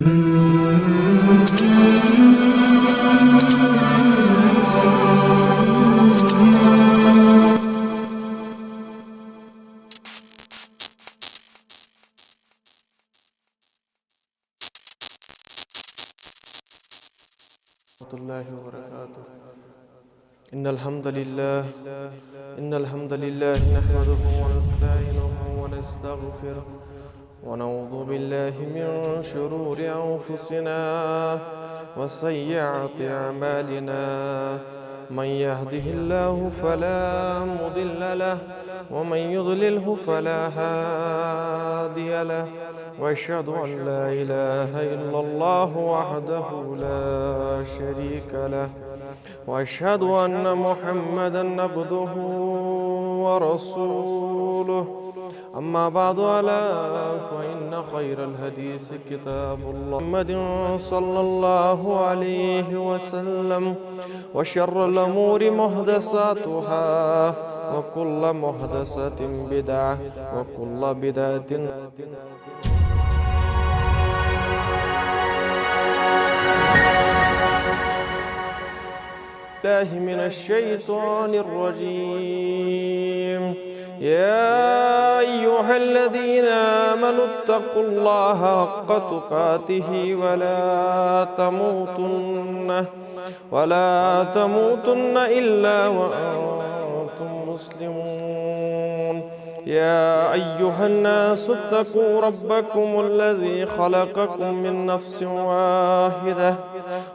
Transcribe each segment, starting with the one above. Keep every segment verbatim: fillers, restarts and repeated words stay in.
ورحمة الله وبركاته. إن الحمد لله إن الحمد لله نحمده ونستعينه ونستغفره، ونعوذ بالله من شرور أنفسنا وسيئات أعمالنا. من يهده الله فلا مضل له، ومن يضلله فلا هادي له. وأشهد أن لا إله إلا الله وحده لا شريك له، وأشهد أن محمدا عبده ورسوله. أما بعد، ألا فإن خير الحديث كتاب الله، محمد صلى الله عليه وسلم، وشر الأمور محدثاتها، وكل محدثة بدعة، وكل بدعة بالله من الشيطان الرجيم. يا أيها الذين آمنوا اتقوا الله حق تقاته ولا تموتن ولا تموتن إلا وأنتم مسلمون. يا أيها الناس اتقوا ربكم الذي خلقكم من نفس واحدة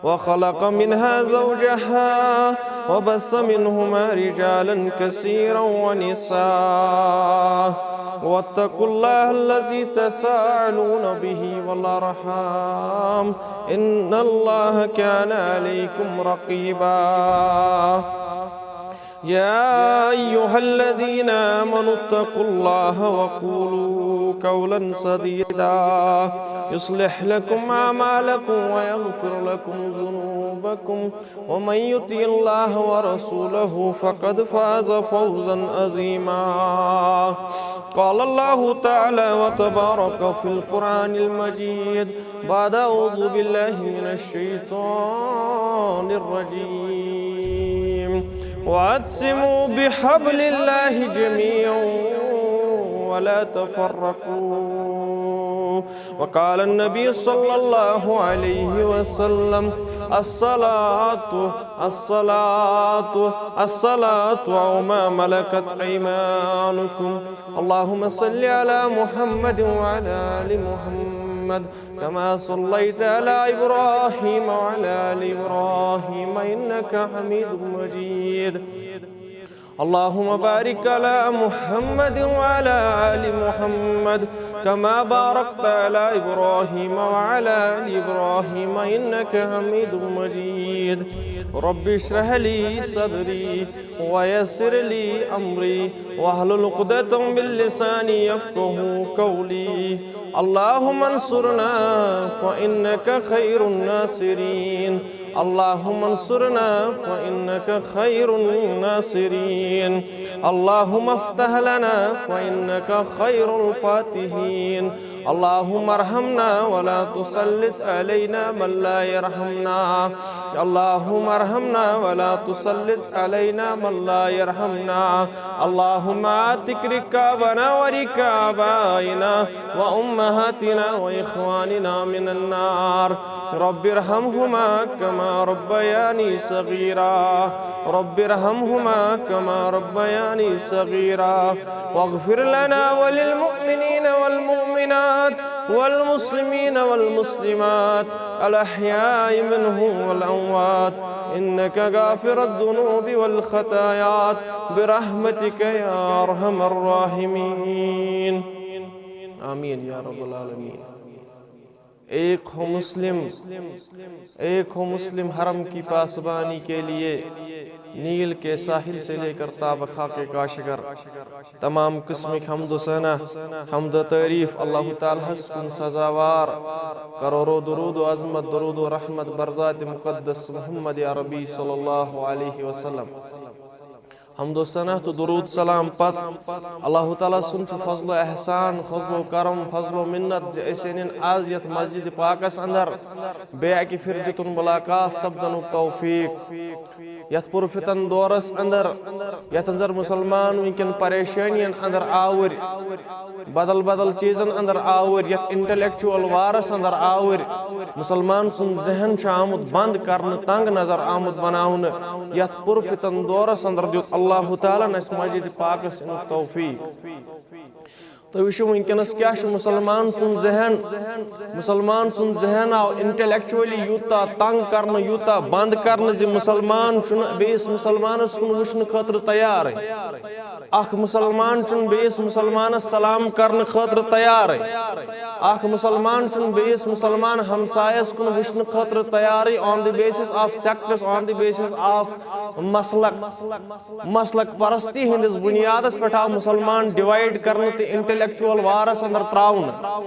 وخلق منها زوجها وبث منهما رجالا كثيرا ونساء واتقوا الله الذي تساءلون به والأرحام إن الله كان عليكم رقيبا. يا أيها الذين آمنوا اتقوا الله وقولوا قولا سديدا يصلح لكم أعمالكم ويغفر لكم ذنوبكم ومن يطع الله ورسوله فقد فاز فوزا عظيما. قال الله تعالى وتبارك في القرآن المجيد بعد أعوذ بالله من الشيطان الرجيم. واعتصموا بحبل الله جميعا ولا تفرقوا. وقال النبي صلى الله عليه وسلم: الصلاة، الصلاة، الصلاة، أو ما ملكت أيمانكم. اللهم صل على محمد وعلى آل محمد كما صليت على إبراهيم وعلى آل إبراهيم إنك حميد مجيد. اللهم بارك على محمد وعلى آل محمد كما باركت على إبراهيم وعلى آل إبراهيم إنك حميد مجيد. رب اشرح لي صدري ويسر لي أمري واحلل عقدة من لساني يفقه قولي. اللهم انصرنا فإنك خير الناصرين. اللهم انصرنا فإنك خير الناصرين. اللهم افتح لنا فإنك خير الفاتحين. اللهم ارحمنا ولا تسلط علينا من لا يرحمنا. اللهم ارحمنا ولا تسلط علينا من لا يرحمنا. اللهم اعتق رقابنا ورقاب آبائنا وأمهاتنا وإخواننا من النار. رب ارحمهما كما ربياني صغيرا. رب ارحمهما كما ربياني صغيرا. واغفر لنا وللمؤمنين والمؤمنات والمسلمين والمسلمات الأحياء منهم والأموات إنك غافر الذنوب والخطايات برحمتك يا أرحم الراحمين. آمين يا رب العالمين. ایک ہو مسلم، ایک ہو مسلم حرم کی پاسبانی کے لیے نیل کے ساحل سے لے کر تا بخاک کاشغر تمام قسمٕکۍ حمد و ثنا، حمد و تعریف اللہ تعالیٰ ہس کُن سزاوار، کرورو درود و عظمت، درود و رحمت بر ذات مقدس محمد عربی صلی اللہ علیہ وسلم۔ حمد و ثنا تہٕ درود سلام پتہٕ اللہ تعالیٰ سُنٛد چھُ فضل و احسان، فضل و کرم، فضل و منت زِ أسۍ أنِن آز یتھ مسجد پاکس اندر بیٚیہِ اکہِ پھِرِ دیُتُن ملاقات سپدنُک توفیق۔ یتھ پُرفتن دورس اندر، یتھ اندر مسلمان وٕنکٮ۪ن پریشٲنین اندر آوٕرۍ، بدل بدل چیزن اندر آوٕرۍ، یتھ انٹلیکچوئل وارس اندر آوٕرۍ، مسلمان سُنٛد ذہن چھُ آمُت بند کرنہٕ، تنگ نظر آمُت بناونہٕ۔ یتھ پُرفتن دورس اندر دیُت اللہ تعالیٰ ہن اسہِ مسجد پاکس امیُک توفیق۔ تُہۍ وٕچھِو وٕنکیٚنس کیٛاہ چھُ مسلمان سُنٛد ذہن، مسلمان سُنٛد ذہن آو انٹلیکچولی یوٗتاہ تنگ کرنہٕ، یوٗتاہ بند کرنہٕ زِ مسلمان چھُنہٕ بیٚیِس مسلمانس کُن وٕچھنہٕ خٲطرٕ تیارٕے۔ اکھ مسلمان چھُنہٕ بیٚیِس مسلمانس سلام کرنہٕ خٲطرٕ تیارٕے۔ اکھ مسلمان چھُنہٕ بیٚیِس مسلمان ہمسایس کُن وٕچھنہٕ خٲطرٕ تیارٕے on the basis of sects، on the basis of مسلک۔ مسلک پرستی ہٕنٛدِس بُنیادس پٮ۪ٹھ آو مسلمان ڈیوائیڈ کرنہٕ تہٕ انٹلیکچوئل وارس اندر تراونہٕ۔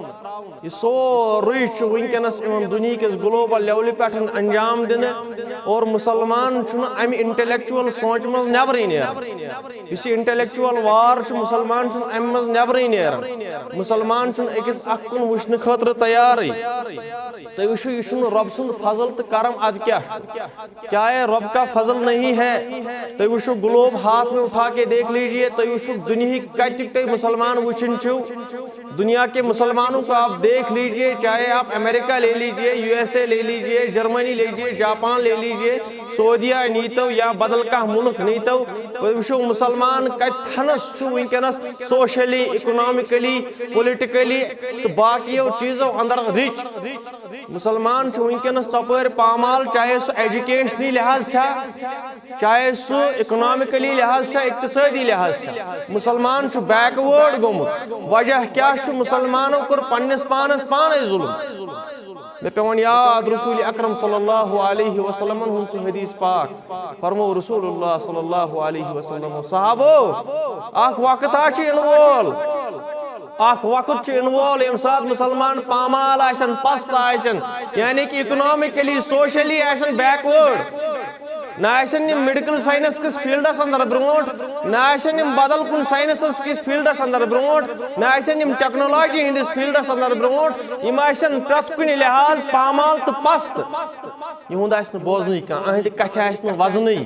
یہِ سورُے چھُ وٕنکیٚنس یِمن دُنیہکِس گلوبل لیولہِ پٮ۪ٹھ انجام دِنہٕ، اور مسلمان چھُنہٕ امہِ انٹلیکچوئل سونچہِ منٛز نٮ۪برٕے نیران۔ یُس یہِ انٹلیکچوئل وار چھُ، مسلمان چھُنہٕ امہِ منٛز نٮ۪برٕے نیران۔ مسلمان چھُنہٕ أکِس اکھ کُن وٕچھنہٕ خٲطرٕ تیارٕے۔ تُہۍ وٕچھِو، یہِ چھُنہٕ رۄب سُنٛد فضل تہٕ کرم، ادٕ کیٛاہ چھُ؟ کیا یہ رب کا فضل نہیں ہے؟ تُہۍ وٕچھِو گلوب ہاتھ میں اٹھا کے دیکھ لیجئے، تُہۍ وٕچھِو دُنیہٕکۍ کتِکۍ تُہۍ مسلمان وٕچھان چھِو۔ دنیا کے مسلمانوں کو آپ دیکھ لیجئے، چاہے آپ امریکہ لے لیجئے، یو ایس اے لے لیجئے، جرمنی لے لیجئے، جاپان لے لیجئے، سعودیہ نیتو یا بدل کانٛہہ ملک نیتو، تُہۍ وٕچھِو مسلمان کتھنس چھُ وٕنکیٚنس سوشلی، اکنامکلی، پولیٹیکلی تہٕ باقیو چیزو اندر رِچ۔ مسلمان چھُ وٕنکیٚنس ژۄپٲرۍ پامال، چاہے سُہ ایجوکیشنی لحاظ چھا، چاہے سُہ اکنامکلی لحاظ چھا، اقتصٲدی لحاظ چھا۔ مسلمان چھُ بیکورڈ گوٚمُت۔ وجہ کیٛاہ چھُ؟ مسلمانو کوٚر پننِس پانس پانے ظلم۔ مےٚ پٮ۪وان یاد، رسول اکرم صلی اللہ علیہ وسلمن ہُنٛد سُہ حدیث پاک۔ فرمو رسول اللہ صلی اللہ علیہ وسلم، صحابو، اکھ وقت ہا چھُ یِنہٕ وول، اکھ وقت چھُ یِنہٕ وول، ییٚمہِ ساتہٕ مسلمان پامال آسن، پست آسن، یعنی کہ اکنامکلی، سوشلی آسن بیکورڈ۔ نہ آسن یِم میڈیکل ساینس کِس فیلڈس اندر برونٛٹھ، نہ آسن یِم بدل کُنہِ ساینسس کِس فیلڈس اندر برونٛٹھ، نہ آسن یِم ٹیکنالوجی ہٕنٛدِس فیلڈس اندر برونٛٹھ، یِم آسن پرٛٮ۪تھ کُنہِ لحاظ پامال تہٕ پست۔ یِہُنٛد آسہِ نہٕ بوزنٕے کانٛہہ، أہنٛدِ کتھِ آسہِ نہٕ وزنٕے۔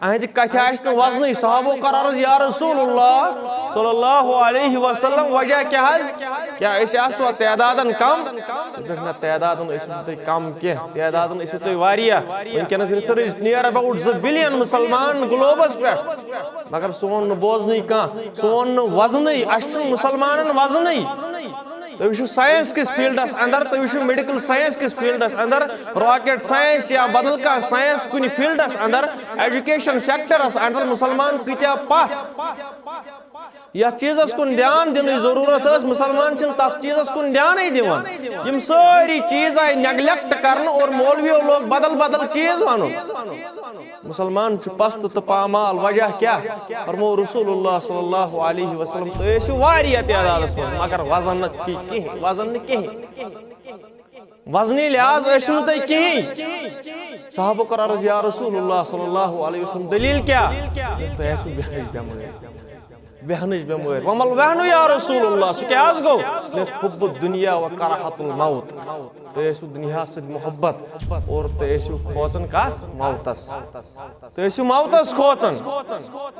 أہنٛدِ کتھِ آسہِ نہٕ وزنٕے۔ صحابو کٔر عرض، یا رسول اللہ صلی اللہ علیہ وسلم، وجہ کیٛاہ حظ؟ کیٛاہ أسۍ آسوا تعدادن کم؟ دوٚپُکھ، نہ، تعدادن ٲسِو نہٕ تُہۍ کم کینٛہہ، تعدادن ٲسِو تُہۍ واریاہ۔ وٕنکیٚنس research near about زٕ بلین مسلمان گلوبس پٮ۪ٹھ، مگر سون نہٕ بوزنٕے کانٛہہ، سون نہٕ وزنٕے، اسہِ چھُنہٕ مسلمانن وزنٕے۔ تُہۍ وٕچھِو ساینس کِس فیلڈس اندر، تُہۍ وٕچھِو میڈیکل ساینس کِس فیلڈس اندر، راکٹ ساینس یا بدل کانٛہہ ساینس کُنہِ فیلڈس اندر، ایجوکیشن سیکٹرس اندر مسلمان کۭتیاہ پتھ۔ یتھ چیزس کُن دھیان دِنٕچ ضروٗرت ٲس، مسلمان چھِنہٕ تتھ چیزس کُن دھیانٕے دِوان۔ یِم سٲری چیز آیہِ نیگلیکٹ کرنہٕ اور مولویو لوگ بدل بدل چیز ونُن۔ مسلمان چھُ پست تہٕ پامال، وجہ کیٛاہ؟ فرمو رسول اللہ صلی اللہ علیہ وسلم، تُہۍ ٲسِو واریاہ تعدادس منٛز، مگر وزن نہٕ کی-، کِہیٖنۍ، وزن نہٕ کِہیٖنۍ۔ وزنی لحاظ ٲسِو نہٕ تُہۍ کِہیٖنۍ۔ صحابو کوٚر عرض، یا رسول اللہ صلی اللہ علیہ وسلم، دلیٖل کیٛاہ؟ تُہۍ ٲسِو بیہنٕچ بٮ۪مٲرۍ، بیہنٕچ بٮ۪مٲرۍ۔ ومل وہنو یا رسول اللہ، سُہ کیٛاہ حظ گوٚو؟ دوٚپُس، حب الدنیا و کراہت الموت۔ تُہۍ ٲسِو دُنیاہَس سۭتۍ محبت اور تُہۍ ٲسِو کھوژان کَتھ؟ موتَس۔ تُہۍ ٲسِو موتَس کھوژان۔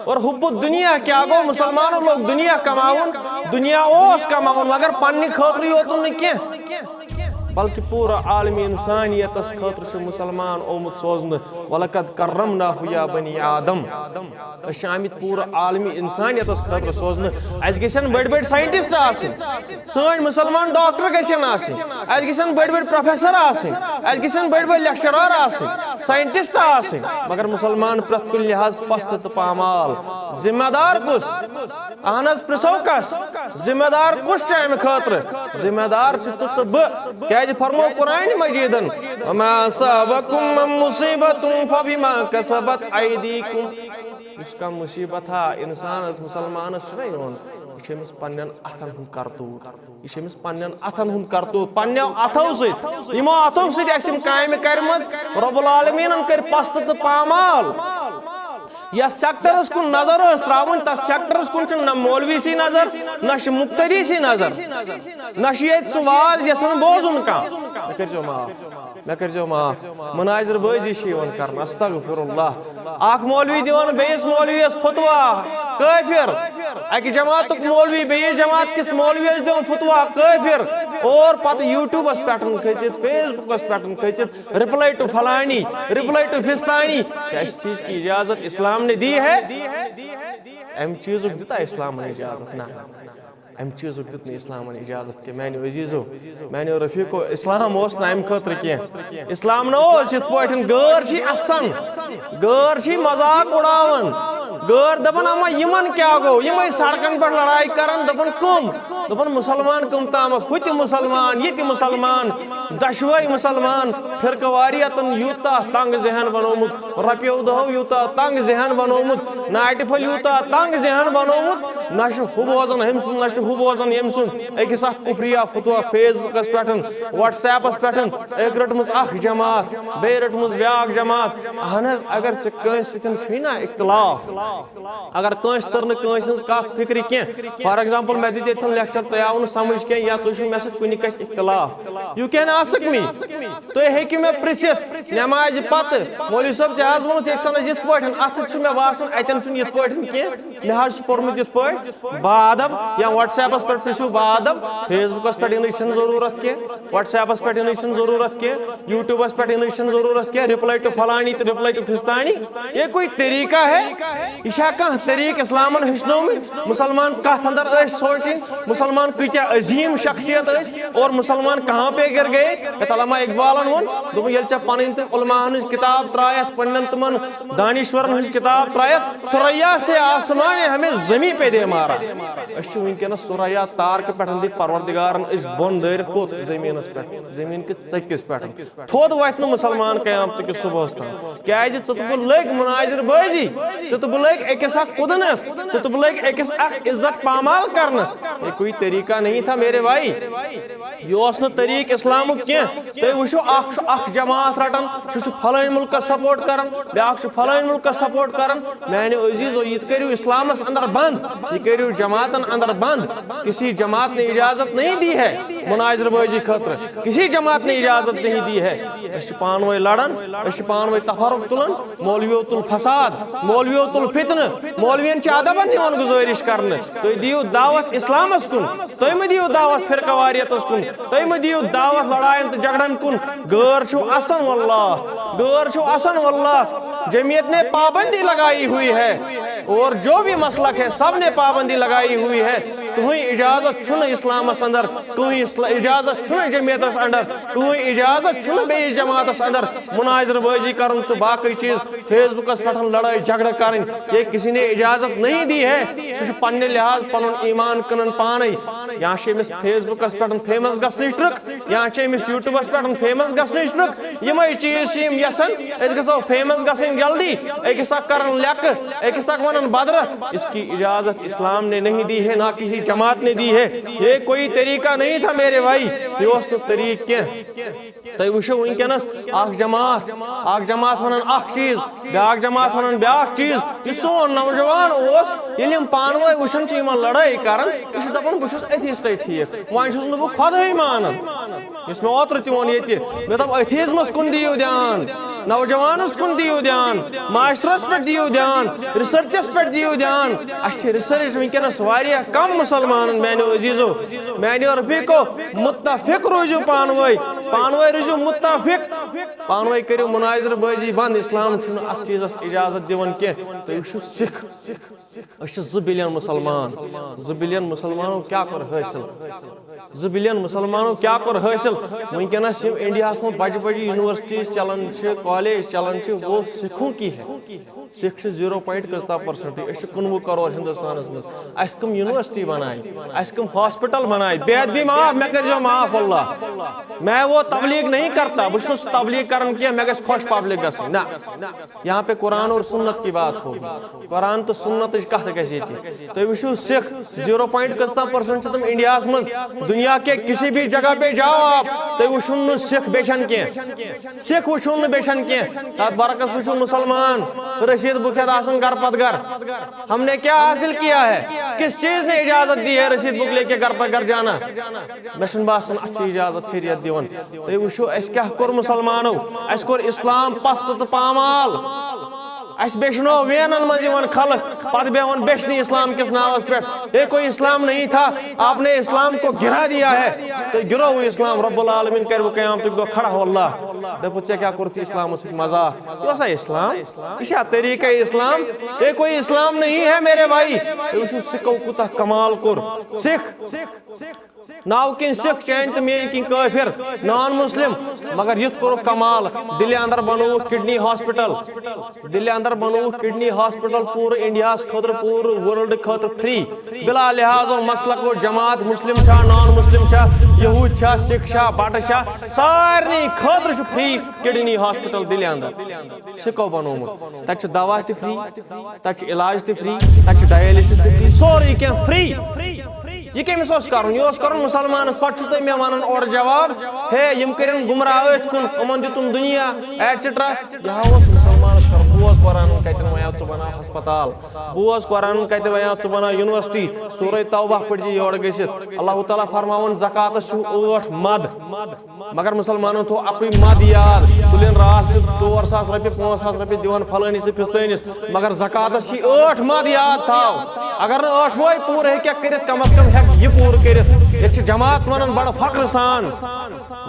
اور حب الدنیا کیٛاہ گوٚو؟ مُسلمانو لوگ دُنیا کماوُن، دُنیا اوس کماوُن، مگر پننہِ خٲطرٕ یوت نہٕ کینٛہہ، بلکہِ پوٗرٕ عالمی انسانیتَس خٲطرٕ چھُ مُسلمان آمُت سوزنہٕ۔ وَلَقَدْ كَرَّمْنَا يَا بَنِي آدَمَ۔ أسۍ چھِ آمٕتۍ پوٗرٕ عالمی انسانیتس خٲطرٕ سوزنہٕ۔ اسہِ گژھن بٔڑۍ بٔڑۍ ساینٹسٹ آسٕنۍ، سٲنۍ مُسلمان ڈاکٹر گژھن آسٕنۍ، اسہِ گژھن بٔڑۍ بٔڑۍ پروفیسر آسٕنۍ، اسہِ گژھن بٔڑۍ بٔڑۍ لیکچرار آسٕنۍ، ساینٹسٹ آسٕنۍ، مگر مُسلمان پرٛٮ۪تھ کُنہِ لحاظ پست تہٕ پامال۔ ذمہ دار کُس؟ اہن حظ، پرژھو کس؟ ذمہ دار کُس چھُ امہِ خٲطرٕ؟ ذمہ دار چھِ ژٕ تہٕ بہٕ۔ کیازِ فرمو قرآن مجیدن، "وما اصابکم من مصیبۃ فبما کسبت ایدیکم"۔ یُس کانٛہہ مُصیبت ہا انسانس، مسلمانس چھُنہ یِوان، یہِ چھُ أمِس پننٮ۪ن اتھن ہُنٛد کرتوٗت، یہِ چھُ أمِس پننٮ۪ن اتھن ہُنٛد کرتوٗت، پننٮ۪و اتھو سۭتۍ، یِمو اتھو سۭتۍ اسہِ یِم کامہِ کرِمژ، رب العالمیٖنن کٔرۍ پست تہٕ پامال۔ یتھ سیکٹرس کُن نظر ٲس تراوٕنۍ، تتھ سیکٹرس کُن چھُنہٕ نہ مولوی سی نظر، نہ چھُ مقتدی سی نظر، نہ چھُ ییٚتہِ سُہ واز یژھان بوزُن کانٛہہ۔ مےٚ کٔرۍزیو معاف، مےٚ کٔرۍزیو معاف۔ مناظر بٲزی چھِ یِوان کرنہٕ، استغفر اللہ۔ اکھ مولوی دِوان بیٚیِس مولویَس فتوا، کٲفر۔ اکہِ جماعتُک مولوی بیٚیِس جماعت کِس مولویَس دِوان فتوا، کٲفر۔ اور پتہٕ YouTubeس پٮ۪ٹھ کھٔژِتھ، Facebookس پٮ۪ٹھ کھٔژِتھ، reply to فلانی، reply to فستانی۔ کیا اس چیز کی اجازت اسلام نے دی ہے؟ امہِ چیٖزُک دِتا اسلامن اجازت؟ نہ، امہِ چیٖزُک دیُت نہٕ اسلامن اجازت کینٛہہ۔ میانیو عزیزو، میانیو رفیقو، اسلام اوس نہٕ امہِ خٲطرٕ کینٛہہ۔ اسلام نہ اوس یِتھ پٲٹھۍ غٲر چھِ اسان، غٲر چھِ مذاق اُڑاوان، غٲر دپان، اما یِمن کیٛاہ گوٚو؟ یِمے سڑکن پٮ۪ٹھ لڑایہِ کران، دپان کٕم؟ دپان مُسلمان کٕم تامَتھ، ہُہ تہِ مُسلمان، یہِ تہِ مُسلمان، دۄشوے مُسلمان۔ فرقہٕ واریتن یوٗتاہ تنگ ذہن بنومُت، رۄپیو دہو یوٗتاہ تنگ ذہن بنومُت، ناٹہِ پھٔلۍ یوٗتاہ تنگ ذہن بنومُت، نہ چھُ ہُہ بوزان ہُمۍ سُنٛد، نہ چھُ ہُہ بوزان ییٚمۍ سُنٛد۔ أکِس اکھ کُفریہ فتوا Facebookس پٮ۪ٹھ، WhatsAppس پٮ۪ٹھ، أکۍ رٔٹمٕژ اکھ جماعت، بیٚیہِ رٔٹمٕژ بیٛاکھ جماعت۔ اہن حظ، اگر ژےٚ کٲنٛسہِ سۭتۍ چھُے نا اختلاف، اگر کٲنٛسہِ تٔر نہٕ کٲنٛسہِ ہٕنٛز کتھ فکرِ کینٛہہ، for example، مےٚ دِتۍ ییٚتٮ۪ن lecture، تۄہہِ آو نہٕ سمجھ کینٛہہ یا تُہۍ چھِو مےٚ سۭتۍ کُنہِ کتھِ اختلاف، you can ask me، تُہۍ ہیٚکِو مےٚ پرژھِتھ نمازِ پتہٕ، مولوی صٲب، ژےٚ حظ ووٚنُتھ ییٚتٮ۪ن أسۍ یِتھ پٲٹھۍ، اتھ چھُ مےٚ باسان اتٮ۪ن چھُنہٕ یِتھ پٲٹھۍ کینٛہہ، مےٚ حظ چھُ پوٚرمُت یِتھ پٲٹھۍ۔ با ادب۔ یا WhatsAppس پٮ۪ٹھ پرژھِو با ادب، Facebookس پٮ۪ٹھ یِنٕچ چھَنہٕ ضروٗرت کینٛہہ، WhatsAppس پٮ۪ٹھ یِنٕچ چھَنہٕ ضروٗرت کینٛہہ، YouTubeس پٮ۪ٹھ یِنٕچ چھَنہٕ ضروٗرت کینٛہہ، reply to فلانی تہٕ reply to فستانی۔ یہ کوئی طریقہ ہے؟ یہ چھا کانٛہہ طریقہٕ اسلامن ہیٚچھنومُت؟ مُسلمان کتھ اندر ٲسۍ سونچٕنۍ، مُسلمان کۭتیاہ عظیٖم شخصیت ٲسۍ اور مُسلمان کہاں پہ گر گئے؟ یتھ علامہ اقبالن ووٚن، دوٚپُن، ییٚلہِ ژےٚ پنٕنۍ تہٕ علماہن ہٕنٛز کِتاب ترٛایتھ، پننٮ۪ن تِمن دانشورن ہٕنٛز کِتاب ترٛایتھ، ثریا سے آسمان ہمیں زمین پہ دے مارا۔ أسۍ چھِ وٕنکیٚنَس ثریا تارکہٕ پٮ۪ٹھ دِتھ پروردگارن أسۍ بۄن دٲرِتھ کوٚت؟ زٔمیٖنَس پٮ۪ٹھ، زٔمیٖن کِس ژٔکِس پٮ۪ٹھ۔ تھوٚد وۄتھِ نہٕ مُسلمان قیامتہٕ کِس صُبحَس تام۔ کیٛازِ؟ ژٕ تہٕ بہٕ لٔگۍ مناظر بٲزی، ژٕ تہٕ بہٕ لٔگۍ أکِس اکھ کُدنَس، ژٕ تہٕ بہٕ لٔگۍ أکِس اکھ عزت پامال کرنَس۔ یہ کوئی طریقہ نہیں تھا میرے بھائی۔ یہِ اوس نہٕ طریٖقہٕ اِسلامُک کینٛہہ۔ تُہۍ وٕچھِو، اکھ چھُ اکھ جماعت رٹان، سُہ چھُ فلٲنۍ مُلکس support کران، بیٛاکھ چھُ فلٲنۍ مُلکس support کران۔ میانیو عزیزو، یہِ تہِ کٔرِو اِسلامس اندر بند، یہِ کٔرِو جماعتن اندر بند۔ کسی جماعت نے اجازت نہیں دی ہے مناظر بٲزی خٲطرٕ، کسی جماعت نے اجازت نہیں دی ہے۔ أسۍ چھِ پانہٕ ؤنۍ لڑان، أسۍ چھِ پانہٕ ؤنۍ تفرق تُلان، مولویو تُل فساد، مولویو تُل فتنہٕ، مولوین چھِ ادبن یِوان گُزٲرِش کرنہٕ، تُہۍ دِیِو دعوت اسلامس کُن، تُہۍ مہٕ دِیِو دعوت فرقہ واریتس کُن، تُہۍ مہٕ دِیِو دعوت لڑاین تہٕ جھگڑن کُن۔ غٲر چھُو اسان واللہ، غٲر چھُو اسان واللہ، جمعیت نے پابندی لگائی ہوئی ہے اور جو بھی مسلک ہے سب نے پابندی لگائی ہوئی ہے۔ تُہٕنٛز اجازت چھُنہٕ اسلامس اندر، تُہٕنٛز اسلا-، اجازت چھُنہٕ جمعیتس اندر، تُہٕنٛز اجازت چھُنہٕ بیٚیِس جماعتس اندر مناظر بٲزی کرُن تہٕ باقٕے چیٖز، Facebookس پٮ۪ٹھ لڑٲے جھگڑٕ کرٕنۍ۔ یہ کسی نے اجازت نہیں دی ہے۔ سُہ چھُ پننہِ لحاظ پنُن ایمان کٕنان پانے۔ یا چھِ أمِس Facebookس پٮ۪ٹھ famous گژھنٕچ ٹرک، یا چھِ أمِس YouTubeس پٮ۪ٹھ famous گژھنٕچ ٹرک۔ یِمے چیٖز چھِ یِم یژھان أسۍ گژھو famous گژھٕنۍ جلدی، أکِس اکھ کرن لیکہٕ، أکِس اکھ ونن بدرٕ۔ اس کی اجازت اسلام نے نہیں دی ہے، نہ کسی جماعت نے دی ہے۔ یہ کوئی طریقہ نہیں تھا میرے بھائی، یہ اوس نہٕ طریقہٕ کینٛہہ۔ تُہۍ وٕچھِو وٕنکیٚنَس اَکھ جماعت، اَکھ جماعت وَنان اَکھ چیٖز، بیٛاکھ جماعت وَنان بیٛاکھ چیٖز۔ یہِ سون نوجوان اوس، ییٚلہِ یِم پانہٕ ؤنۍ وٕچھان چھِ یِمَن لڑٲے کَران، یہِ چھُ دَپان، "بہٕ چھُس atheistے ٹھیٖک، وۄنۍ چھُس نہٕ بہٕ خۄدٲے مانان۔" یُس مےٚ اوترٕ تہِ ووٚن ییٚتہِ، مےٚ دوٚپ، atheismس کُن دِیِو دیان، نوجوانَس کُن دِیِو دیان، معاشرَس پٮ۪ٹھ دِیِو دیان، researchس پٮ۪ٹھ دِیِو دیان۔ اَسہِ چھِ research وٕنکیٚنَس واریاہ کَم مُسلمانَن، میٛانیو عزیٖزو، میٛانیو رفیٖقو، مُتفِق روٗزِو پانہٕ ؤنۍ، پانہٕ ؤنۍ روٗزِو مُتفِق۔ پانہٕ ؤنۍ کٔرِو مناظرٕ بٲزی بنٛد، اسلام چھُنہٕ اتھ چیٖزس اجازت دِوان کینٛہہ۔ تُہۍ وٕچھِو سِکھ، أسۍ چھِ زٕ billion مُسلمان، زٕ billion مُسلمانو کیٛاہ کوٚر حٲصِل؟ زٕ billion مُسلمانو کیٛاہ کوٚر حٲصِل؟ وٕنکیٚنس یِم انڈیاہس منٛز بجہِ بجہِ universities چلان چھِ، college چلان چھِ، وہ سکھوں کی ہے۔ سکھ چھِ zero point کٔژتام percent، أسۍ چھِ کُنوُہ کرور ہندوستانس منٛز۔ اسہِ کٕم university بنایہِ، اسہِ کٕم hospital بنایہِ؟ بے ادبی معاف، مےٚ کٔرۍزیو معاف واللہ۔ میں وہ تبلیغ نہیں کرتا، بہٕ چھُس نہٕ تبلیغ کران کینٛہہ، مےٚ گژھِ خۄش پبلک گژھٕنۍ۔ نہ، یہاں پہ قرآن اور سنت کی بات ہوگی۔ قرآن تو سنتٕچ کتھ گژھِ ییٚتہِ۔ تُہۍ وٕچھِو سِکھ، زیٖرو پوینٹ کٔژتام پٔرسنٹ چھِ تِم انڈیاہس منٛز۔ دنیا کے کسی بھی جگہ پہ جاؤ آپ، تُہۍ وٕچھِو نہٕ سِکھ بیچھان کینٛہہ۔ سِکھ وٕچھِو نہٕ بیچھان کینٛہہ۔ تتھ برعکس وٕچھِو مُسلمان رسیٖد بُک ہٮ۪تھ آسان گرٕ پتہٕ گرٕ۔ ہم نے کیا حاصل کیا ہے؟ کس چیز نے اجازت دی ہے رسید بک لے کے گھر پر گھر جانا؟ مےٚ چھُنہٕ باسان اَتھ چھِ اجازت شریعت دِوان۔ تُہۍ وٕچھِو اَسہِ کیٛاہ کوٚر مُسلمانو۔ اَسہِ کوٚر اسلام پستہٕ تہٕ پامال۔ اَسہِ بیچھنو وینن منٛز یِوان خلق، پتہٕ بیٚہوان بیچھنہِ اسلام کِس ناوس پٮ۪ٹھ۔ یہ کوئی اسلام نہیں تھا، آپ نے اسلام کو گرا دیا ہے۔ تُہۍ گِرووٕ اسلام، رب العالمین کرِ وۄنۍ قیامتُک دۄہ کھڑا، واللہ۔ دَپُکھ، ژےٚ کیٛاہ کوٚرُتھ اسلامس سۭتۍ مذاق؟ یہِ اوسا اسلام؟ یہِ چھا طریٖقے اسلام؟ یہ کوئی اسلام نہیں ہے میرے بھائی۔ تُہۍ وٕچھِو سِکھو کوٗتاہ کمال کوٚر۔ سِکھ ناو کِنۍ سِکھ، چانہِ تہٕ میٲنۍ کِنۍ کٲفِر، نان مسلم، مگر یُتھ کوٚرُکھ کمال۔ دِلہِ اندر بنووُکھ کڈنی ہاسپٹل۔ دِلہِ اندر بنووُکھ کڈنی ہاسپٹل پوٗرٕ انڈیاہس خٲطرٕ، پوٗرٕ ورلڈ خٲطرٕ فری، بلا لحاظ و مسلک و جماعت، مسلم چھا، نان مسلم چھا، یہوٗدۍ چھا، سِکھ چھا، بٹہٕ چھا، سارنٕے خٲطرٕ چھُ فری کڈنی ہاسپٹل دِلہِ اندر۔ سِکھو بنوومُت۔ تتہِ چھُ دوا تہِ فری، تتہِ چھُ علاج تہِ فری، تتہِ چھُ ڈایلسس تہِ فری، سورُے کینٛہہ فری۔ یہِ کٔمِس اوس کرُن؟ یہِ اوس کرُن مُسلمانس۔ پتہٕ چھُو تُہۍ مےٚ ونان اورٕ جواب، ہے، یِم کٔرِن گمراہ أتھۍ کُن، یِمن دیُتُم دُنیا، ایٹسٹرا۔ یہِ ہا اوس مُسلمانس کرُن۔ بوز قرآنن کتٮ۪ن ونیو ژٕ بناو ہسپتال، بوز قرآنن کتہِ ونیو ژٕ بناو یونیورسٹی۔ سورہ توبہ پٔرۍ زِ یورٕ گٔژھِتھ۔ اللہ تعالیٰ فرماوان، زکاتس چھُو ٲٹھ مد۔ مگر مُسلمانن تھوٚو اَکُے مد یاد، تُلِن راتھ کیُتھ ژور ساس رۄپیہِ، پانٛژھ ساس رۄپیہِ دِوان فلٲنِس تہٕ فِستٲنِس، مگر زکاتس چھی ٲٹھ مد یاد تھاو۔ اگر نہٕ ٲٹھوے پوٗرٕ ہیٚککھ کٔرِتھ، کم از کم ہیٚکھ یہِ پوٗرٕ کٔرِتھ۔ ییٚتہِ چھِ جماعت ونان بڑٕ فخرٕ سان،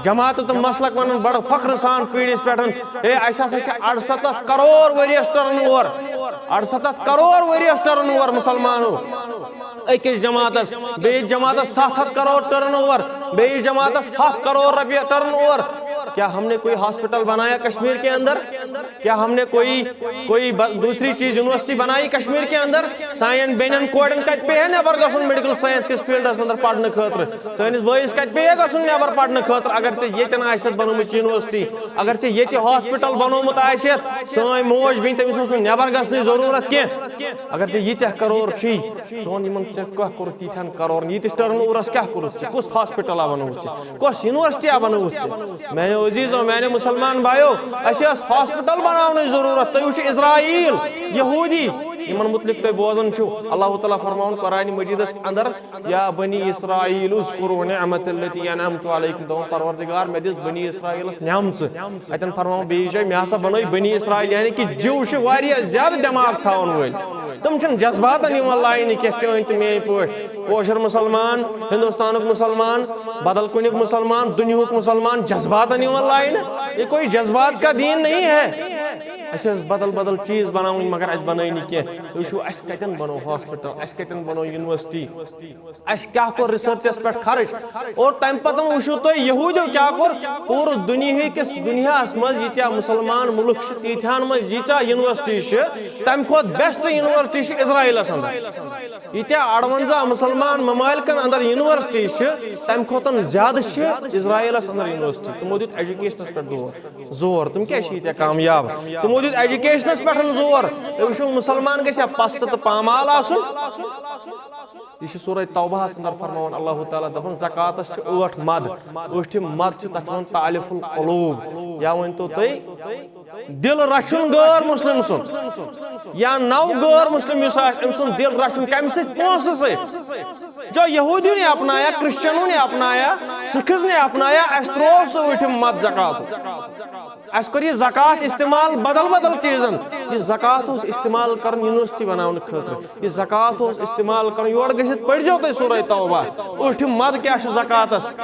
جماعت تہٕ مسلک ونان بڑٕ فخرٕ سان پیٖرِس پٮ۪ٹھ، ہے، اسہِ ہسا چھِ اَرسَتَتھ کرور ؤریس ٹرن اوور، اَرسَتَتھ کرور ؤریس ٹرن اوور مُسلمانو۔ أکِس جماعتس، بیٚیِس جماعتس ستھ ہتھ کرور ٹرن اوور، بیٚیِس جماعتس ہتھ کرور رۄپیہِ ٹرن اوور۔ کیا ہم نے کوئی ہاسپٹل بنایا کشمیر کے اندر؟ کیا ہم نے کوئی، کوئی ب-، دوسری چیز یونیورسٹی بنائی کشمیر کے اندر؟ سانٮ۪ن بیٚنٮ۪ن کورٮ۪ن کتہِ پیٚیہِ ہا نٮ۪بر گژھُن میڈیکل ساینس کِس فیلڈس اندر پرنہٕ خٲطرٕ؟ سٲنِس بٲیِس کتہِ پیٚیہِ ہا گژھُن نٮ۪بر پرنہٕ خٲطرٕ؟ اگر ژےٚ ییٚتٮ۪ن آسٮ۪تھ بنٲومٕژ یونیورسٹی، اگر ژےٚ ییٚتہِ ہاسپٹل بنوومُت آسٮ۪تھ، سٲنۍ موج بیٚنہِ، تٔمِس اوس نہٕ نٮ۪بر گژھنٕچ ضروٗرت کینٛہہ۔ اگر ژےٚ ییٖتیٛاہ کرور چھِی، ژٕ وَن یِمن ژےٚ کیٛاہ کوٚرُتھ ییٖتیٛاہن کرورن، ییٖتِس ٹرن اوورس کیٛاہ کوٚرُتھ ژےٚ؟ کُس ہاسپٹل آ بنووُتھ ژےٚ؟ کُس یونیورسٹی آ بنووُتھ ژےٚ؟ میانیو عزیزو، میانیو مسلمان بایو، اَسہِ ٲس ہاسپٹل بناونٕچ ضروٗرت۔ تُہۍ وٕچھِو اسرائیل، یہوٗدی، یِمن مُتعلِق تُہۍ بوزان چھِو، اللہ تعالیٰ فرماوُن قرآن مجیدس اندر، یا بنی اسرائیل اذکروا نعمت التی انعمت علیکم، دپان پروردگار، مےٚ دِژ بنی اسرائیلس نعمژٕ۔ اتٮ۪ن فرماوُن بیٚیِس جایہِ، مےٚ ہسا بنٲے بنی اسرائیل، یعنی کہِ جِو چھِ واریاہ زیادٕ دٮ۪ماغ تھاوان وٲلۍ۔ تِم چھِنہٕ جذباتن یِوان لاینہٕ کینٛہہ، چٲنۍ تہٕ میٲنۍ پٲٹھۍ۔ کٲشُر مُسلمان، ہندوستانُک مُسلمان، بدل کُنیُک مُسلمان، دُنیہُک مُسلمان، جذباتن یِوان لاینہٕ۔ یہ کوئی جذبات کا دین نہیں ہے۔ اَسہِ ٲس بدل بدل چیٖز بناوٕنۍ، مگر اَسہِ بنٲے نہٕ کینٛہہ۔ تُہۍ وٕچھِو، اَسہِ کَتٮ۪ن بنوو ہاسپٹل، اَسہِ کَتٮ۪ن بنوو یونیورسٹی، اَسہِ کیٛاہ کوٚر ریسرچس پٮ۪ٹھ خرٕچ؟ اور تَمہِ پتہٕ وٕچھِو تُہۍ، یہوٗدیو کیٛاہ کوٚر؟ پوٗرٕ دُنیہٕکِس، دُنیاہَس منٛز ییٖتیٛاہ مُسلمان مُلک چھِ، تیٖتیٛاہَن منٛز ییٖژاہ یونیورسٹی چھِ، تَمہِ کھۄتہٕ بیسٹ یونیورسٹی چھِ اسرائیلَس اندر۔ ییٖتیٛاہ اَڑوَنزاہ مُسلمان ممالکن اندر یونیورسٹی چھِ، تَمہِ کھۄتہٕ زیادٕ چھِ اسرائیلَس اندر یونیورسٹی۔ تِمو دیُت ایجوکیشنَس پٮ۪ٹھ دور، زور۔ تِم کیٛازِ چھِ ییٖتیٛاہ کامیاب؟ تِمو دیُت ایجوکیشنَس پٮ۪ٹھ زور۔ تُہۍ وٕچھِو، مُسلمان گژھِ ہا پستہٕ تہٕ پامال آسُن؟ یہِ چھُ سورہ توبہس اندر فرماوان اللہ تعالیٰ، دپان، زکاتس چھِ ٲٹھ مد۔ ٲٹھِم مد چھُ، تتھ چھِ وَنان تالف القلوب۔ یا ؤنۍ تو تُہۍ، دل رچھُن غٲر مسلم سُنٛد، یا نو غٲر مسلم یُس آسہِ، أمۍ سُنٛد دل رچھُن۔ کمہِ سۭتۍ؟ پونٛسہٕ سۭتۍ۔ جو یہودیوں نے اپنایا، کرسچنوں نے اپنایا، سکھز نے اپنایا، اَسہِ ترٛوو سُہ ٲٹھِم مد زکات۔ اَسہِ کوٚر یہِ زکات استعمال بدل بدل چیٖزن۔ یہِ زکات اوس استعمال کرُن یونیورسٹی بناونہٕ خٲطرٕ۔ یہِ زکات اوس استعمال کرُن، یور گٔژھِتھ پٔرۍزیو تُہۍ سورہ توبہ۔ ٲٹھِم مد کیٛاہ چھُ زکاتس؟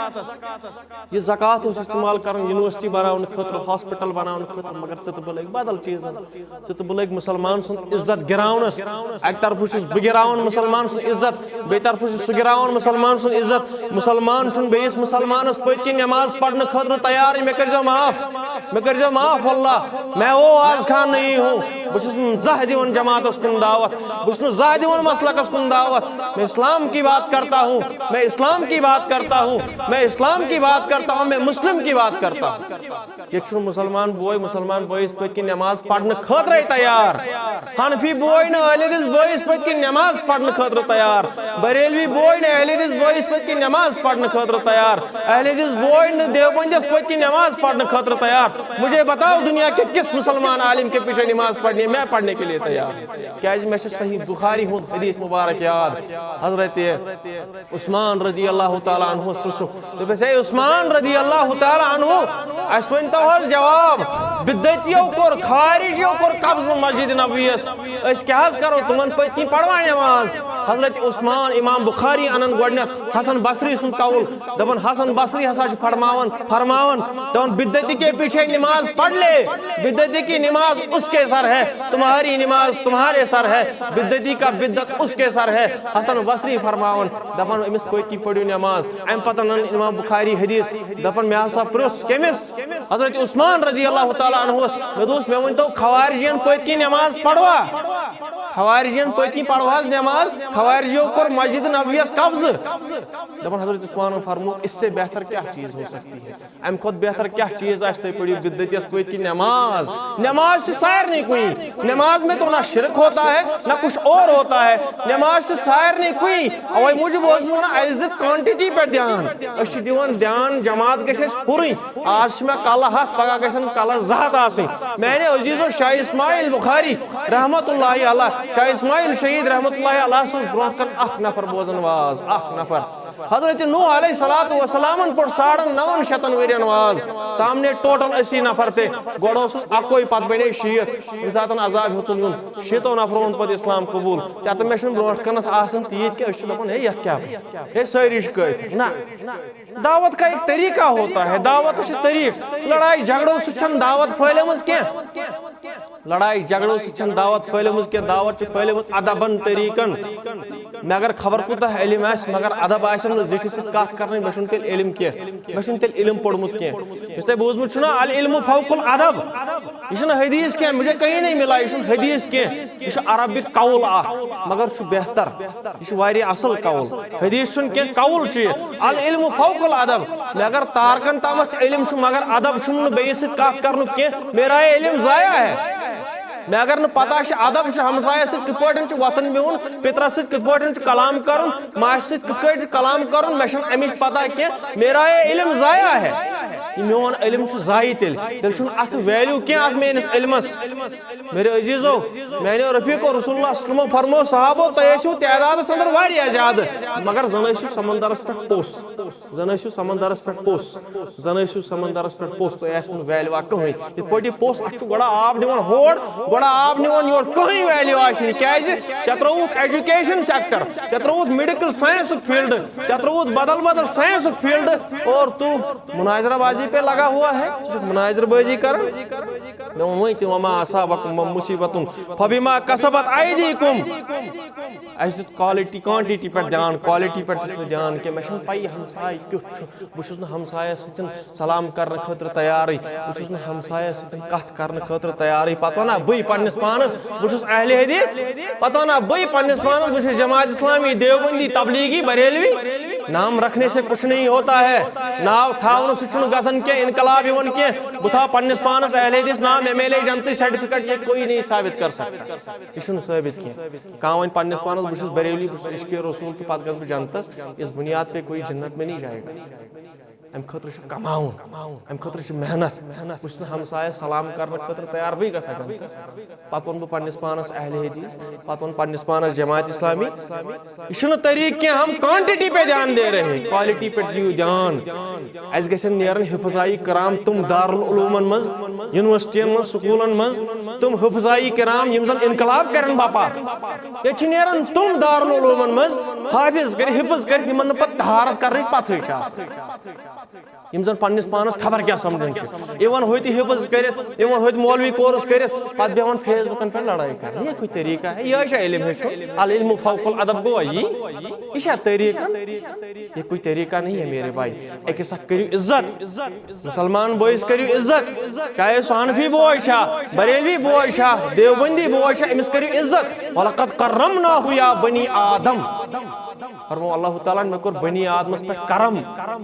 یہِ زکات اوس استعمال کرُن یونیورسٹی بناونہٕ خٲطرٕ، ہاسپٹل بناونہٕ خٲطرٕ، مگر ژٕ تہٕ بہٕ لٔگۍ بدل چیٖزن۔ ژٕ تہٕ بہٕ لٔگۍ مُسلمان سُنٛد عزت گراونس۔ اکہِ طرفہٕ چھُس بہٕ گراوان مُسلمان سُنٛد عزت، بیٚیہِ طرفہٕ چھُ سُہ گراوان مُسلمان سُنٛد عزت۔ مُسلمان چھُنہٕ بیٚیِس مُسلمانس پٔتۍ کِنۍ نماز پرنہٕ خٲطرٕ تیارٕے۔ مےٚ کٔرۍزیو معاف، مےٚ کٔرۍزیو معاف، واللہ، میں وہ آز خان نہیں ہوں۔ بہٕ چھُس نہٕ زانٛہہ دِوان جماعتس کُن دعوت، بہٕ چھُس نہٕ زانٛہہ دِوان مسلکس کُن دعوت۔ میں اسلام کی بات کرتا ہوں، میں اسلام کی بات کرتا ہوں، میں اسلام کی بات کرتا ہوں، میں مسلم کی بات کرتا ہوں۔ ییٚتہِ چھُنہٕ مُسلمان بوے مُسلمان بٲیِس پٔتۍ کِنۍ نٮ۪ماز پرنہٕ خٲطرَے تیار۔ حنفی بوے نہٕ اہل حدیث بٲیِس پٔتۍ کِنۍ نٮ۪ماز پرنہٕ خٲطرٕ تیار۔ بریلوی بوے نہٕ اہل حدیث بٲیِس پٔتۍ کِنۍ نٮ۪ماز پرنہٕ خٲطرٕ تیار۔ اہل حدیث بوے نہٕ دیوبندیس پٔتۍ کِنۍ نٮ۪ماز پرنہٕ خٲطرٕ تیار۔ مجھے بتاؤ، دنیا کے کس مسلمان عالم کے پیچھے نماز پڑھنی ہے، میں پڑھنے کے لیے تیار ہوں۔ کیازِ مےٚ چھِ صحیح بخاری ہُنٛد حدیث مبارک یاد۔ حضرت عثمان رضی اللہ تعالیٰ عنہ پرٛژھُکھ، دوٚپُس، "اے عثمان رضی اللہ تعالیٰ عنہ، اَسہِ ؤنۍ تو حظ جواب، بدعتیو کوٚر، خوارجیو کوٚر قبضہٕ مسجد نبویَس، أسۍ کیٛاہ حظ کرو، تِمن پٔتۍ کِنۍ پروا نٮ۪ماز؟" حضرت عثمان، امام بخاری انان گۄڈٕنٮ۪تھ حسن بصری سُنٛد قول، دپان، حسن بصری ہسا چھُ فرماوان، فرماوان، دپان، "بدعتی کے پیچھے نماز پڑھ لے، بدعتی کی نماز اس کے سر ہے، تمہاری نماز تمہارے سر ہے، بدعتی کا بدعت اس کے سر ہے۔" حسن بصری فرماوان، دپان، "أمِس پٔتۍ کِنۍ پٔرِو نماز۔" امہِ پتہٕ انان امام بخاری حدیث، دپان، مےٚ ہسا پرٛژھ کٔمِس؟ حضرت عثمان رضی اللہ تعالیٰ عنہس۔ مےٚ دوٚپُس، مےٚ ؤنۍ تو، خوارجین پٔتۍ کِنۍ نماز پروا؟ خوارجین پٔتۍ کِنۍ پروا حظ نماز؟ خوارجیو کوٚر مسجد نبویس قبضہٕ۔ دپان، حضرت عثمانن فرموو، اس سے بہتر کیا چیز ہو سکتی ہے؟ امہِ کھۄتہٕ بہتر کیٛاہ چیٖز آسہِ؟ تُہۍ پٔرِو بدعتیس پٔتۍ کِنۍ نماز۔ نماز چھِ سارنٕے کُنی۔ نماز میں تو نہ شرک ہوتا ہے، نہ کچھ اور ہوتا ہے۔ نماز چھِ سارنٕے کُنی۔ اوے موٗجوٗب اوسُس بہٕ ونان، اَسہِ دِتھ quantity پٮ۪ٹھ دھیان۔ أسۍ چھِ دِوان دھیان، جماعت گژھِ اَسہِ پُرٕنۍ۔ آز چھِ مےٚ کلہٕ ہَتھ، پگاہ گژھن کلس زٕ ہَتھ آسٕنۍ۔ میانہِ عزیزو، شاہ اسماعیل بخاری رحمت اللہ علیہ، شاہ اسماعیل شہید رحمت اللہ علیہ اوس برونٛہہ کن اکھ نفر بوزان واز، اکھ نفر۔ حضرت نوح علیہ الصلوۃ والسلامن پوٚر ساڑن نون شیٚتن ؤرین واز، سامنے ٹوٹل اسی نفر تہِ۔ گۄڈٕ اوسُس اکوے، پتہٕ بنے شیٖتھ۔ ییٚمہِ ساتن عذاب ہیوٚتُن یُن، شیٖتو نفرو اوٚن پتہٕ اسلام قبول۔ ژےٚ تہٕ مےٚ چھُنہٕ برونٛٹھ کنتھ آسان تیٖتۍ کینٛہہ، أسۍ چھِ دپان، ہے، یتھ کیٛاہ؟ ہے، سٲری چھِ کٲفِر۔ نہ، دعوت کا ایک طریقہ ہوتا ہے، دعوت چھُ طریقہٕ۔ لڑاے جھگڑو سۭتۍ چھنہٕ دعوت پھٔہلیمٕژ کینٛہہ۔ لڑاے جھگڑو سۭتۍ چھنہٕ دعوت پھٔہلیمٕژ کینٛہہ، دعوت چھِ پھٔہلیمٕژ ادبن طریقن۔ مےٚ اگر خبر کوٗتاہ علم آسہِ، مگر ادب آسٮ۪م نہٕ زِٹھِس سۭتۍ کتھ کرنٕچ، مےٚ چھُنہٕ تیٚلہِ علم کینٛہہ، مےٚ چھُنہٕ تیٚلہِ علم پوٚرمُت کینٛہہ۔ یُس تۄہہِ بوٗزمُت چھُنہ، العلم فوق الادب، یہِ چھُنہٕ حدیث کینٛہہ، مجھے کہیں نہیں ملا، یہِ چھُنہٕ حدیث کینٛہہ، یہِ چھُ عربک قول اکھ، مگر چھُ بہتر، یہِ چھُ واریاہ اصل قول۔ حدیث چھُنہٕ کینٛہہ، قول چھُ یہِ۔ العلم فوق الادب۔ مےٚ اگر تارکن تامتھ علم چھُ، مگر ادب چھُم نہٕ بیٚیِس سۭتۍ کتھ کرنُک کینٛہہ، میرا یہ علم ضایع ہے۔ مےٚ اگر نہٕ پتہ چھِ ادب چھُ، ہمسایس سۭتۍ کِتھ پٲٹھۍ چھُ وۄتھُن بِہُن، پِترس سۭتۍ کِتھ پٲٹھۍ چھُ کلام کرُن، ماسہِ سۭتۍ کِتھ پٲٹھۍ چھُ کلام کرُن، مےٚ چھَنہٕ امِچ پتہ کینٛہہ، میرا یہ علم ضایع ہے۔ یہِ میون علم چھُ ضایع تیٚلہِ، تیٚلہِ چھُنہٕ اتھ value کینٛہہ، اتھ میٲنِس علمس۔ میرے عزیزو، میانیو رفیقو، رسول اللہ صلی اللہ علیہ وسلم فرمو، صحابو، تُہۍ ٲسِو تعدادس اندر واریاہ زیادٕ، مگر زن ٲسِو سمندرس پٮ۪ٹھ پوٚس، زن ٲسِو سمندرس پٮ۪ٹھ پوٚس، زن ٲسِو سمندرس پٮ۪ٹھ پوٚس، تۄہہِ آسہِ نہٕ value کٕہٕنۍ۔ یِتھ پٲٹھۍ یہِ پوٚس، اتھ چھُ گۄڈٕ آب نِوان ہور، گۄڈٕ آب نِوان یور، کٕہٕنۍ value آسہِ نہٕ۔ کیازِ؟ ژےٚ ترٛووُتھ education sector، ژےٚ ترٛووُتھ medical science field، ژےٚ ترٛووُتھ بدل بدل science field، اور تو مناظرہ بازی پہ لگا ہوا ہے، ژٕ چھُکھ مناظرہ بازی کران۔ مےٚ ووٚن وۄنۍ تہِ، وما اصابکم من مصیبۃ فبما کسبت ایدیکم۔ اَسہِ دیُت quality quantity پٮ۪ٹھ دھیان، quality پٮ۪ٹھ دیُت نہٕ دھیان کینٛہہ۔ مےٚ چھَنہٕ پَیی ہمساے کیُتھ چھُ۔ بہٕ چھُس نہٕ ہمسایَس سۭتۍ سلام کرنہٕ خٲطرٕ تیارٕے، بہٕ چھُس نہٕ ہمسایَس سۭتۍ کَتھ کرنہٕ خٲطرٕ تیارٕے۔ پَتہٕ وَنا بٕے پنٛنِس پانَس، بہٕ چھُس اہلِ حدیث۔ پَتہٕ وَنا بٕے پنٛنِس پانَس، بہٕ چھُس جماعت اسلامی، دیوبندی، تبلیغی، بریلوی۔ نام رکھنے سے کچھ نہیں ہوتا ہے۔ ناو تھاونہٕ سۭتۍ چھُنہٕ گژھان کینٛہہ، انقلاب یِوان کینٛہہ۔ بہٕ تھاوٕ پنٛنِس پانَس اہلِ حدیث نام، ایم ایل اے جنتی سرٹیفکیٹ، یہ کوئی نہیں ثابت کر سکتا۔ یہِ چھُنہٕ ثٲبت کینٛہہ۔ کانٛہہ وَنہِ پنٛنِس پانَس، بہٕ چھُس بریلوی، بہٕ چھُس عشقِ رسول، تہٕ پَتہٕ گژھٕ بہٕ جنتَس، اس بنیاد پہ کوئی جنت میں نہیں جائے گا۔ اَمہِ خٲطرٕ چھُ کماوُن، اَمہِ خٲطرٕ چھِ محنت۔ بہٕ چھُس نہٕ ہمسایَس سلام کرنہٕ خٲطرٕ تیار، بٕے گژھٕ ہا جنتَس۔ پَتہٕ وَنہٕ بہٕ پنٛنِس پانَس اہلِ حدیث، پَتہٕ وَنہٕ پنٛنِس پانَس جماعت اسلامی۔ یہِ چھُنہٕ طریٖقہٕ کینٛہہ، ہم quantity پہ دھیان دے رہے، quality پہ دِیِو دھیان۔ اَسہِ گژھن نیرن حفظائی کرام تِم دارالعلومن منٛز، یونیورسٹین منٛز، سکوٗلن منٛز، تِم حفظائی کرام یِم زن انقلاب کرن بپا۔ ییٚتہِ چھِ نیران تِم دارالعلومن منٛز حافظ کٔرِتھ، حفظ کٔرِتھ، یِمن نہٕ پتہٕ طہارت کرنٕچ پتہٕے چھِ آسان۔ یِم زن پننِس پانس خبر کیٛاہ سمجھان چھِ، یِوان ہوٚتہِ حفظ کٔرِتھ، یِوان ہوٚتہِ مولوی کورس کٔرِتھ، پتہٕ بیٚہوان فیس بُکن پٮ۪ٹھ لڑٲے کرنہِ۔ یہ کوئی طریقہ ہے؟ یہ چھا علم ہیٚچھُن؟ العلم فوق الادب گوٚوا یی؟ یہ چھا طریقہ؟ یہ کوئی طریقہ نہیں ہے میرے بھائی۔ أکِس اکھ کٔرِو عزت، مسلمان بٲیِس کٔرِو عزت، چاہے سُہ حنفی بوے چھا، بریلوی بوے چھا، دیوبندی بوے چھا، أمِس کٔرِو عزت۔ وَلَقَدْ كَرَّمْنَا يَا بَنِي آدَمَ۔ فرمو اللہ تعالیٰ ہن، مےٚ کوٚر بنی آدمس پٮ۪ٹھ کرم۔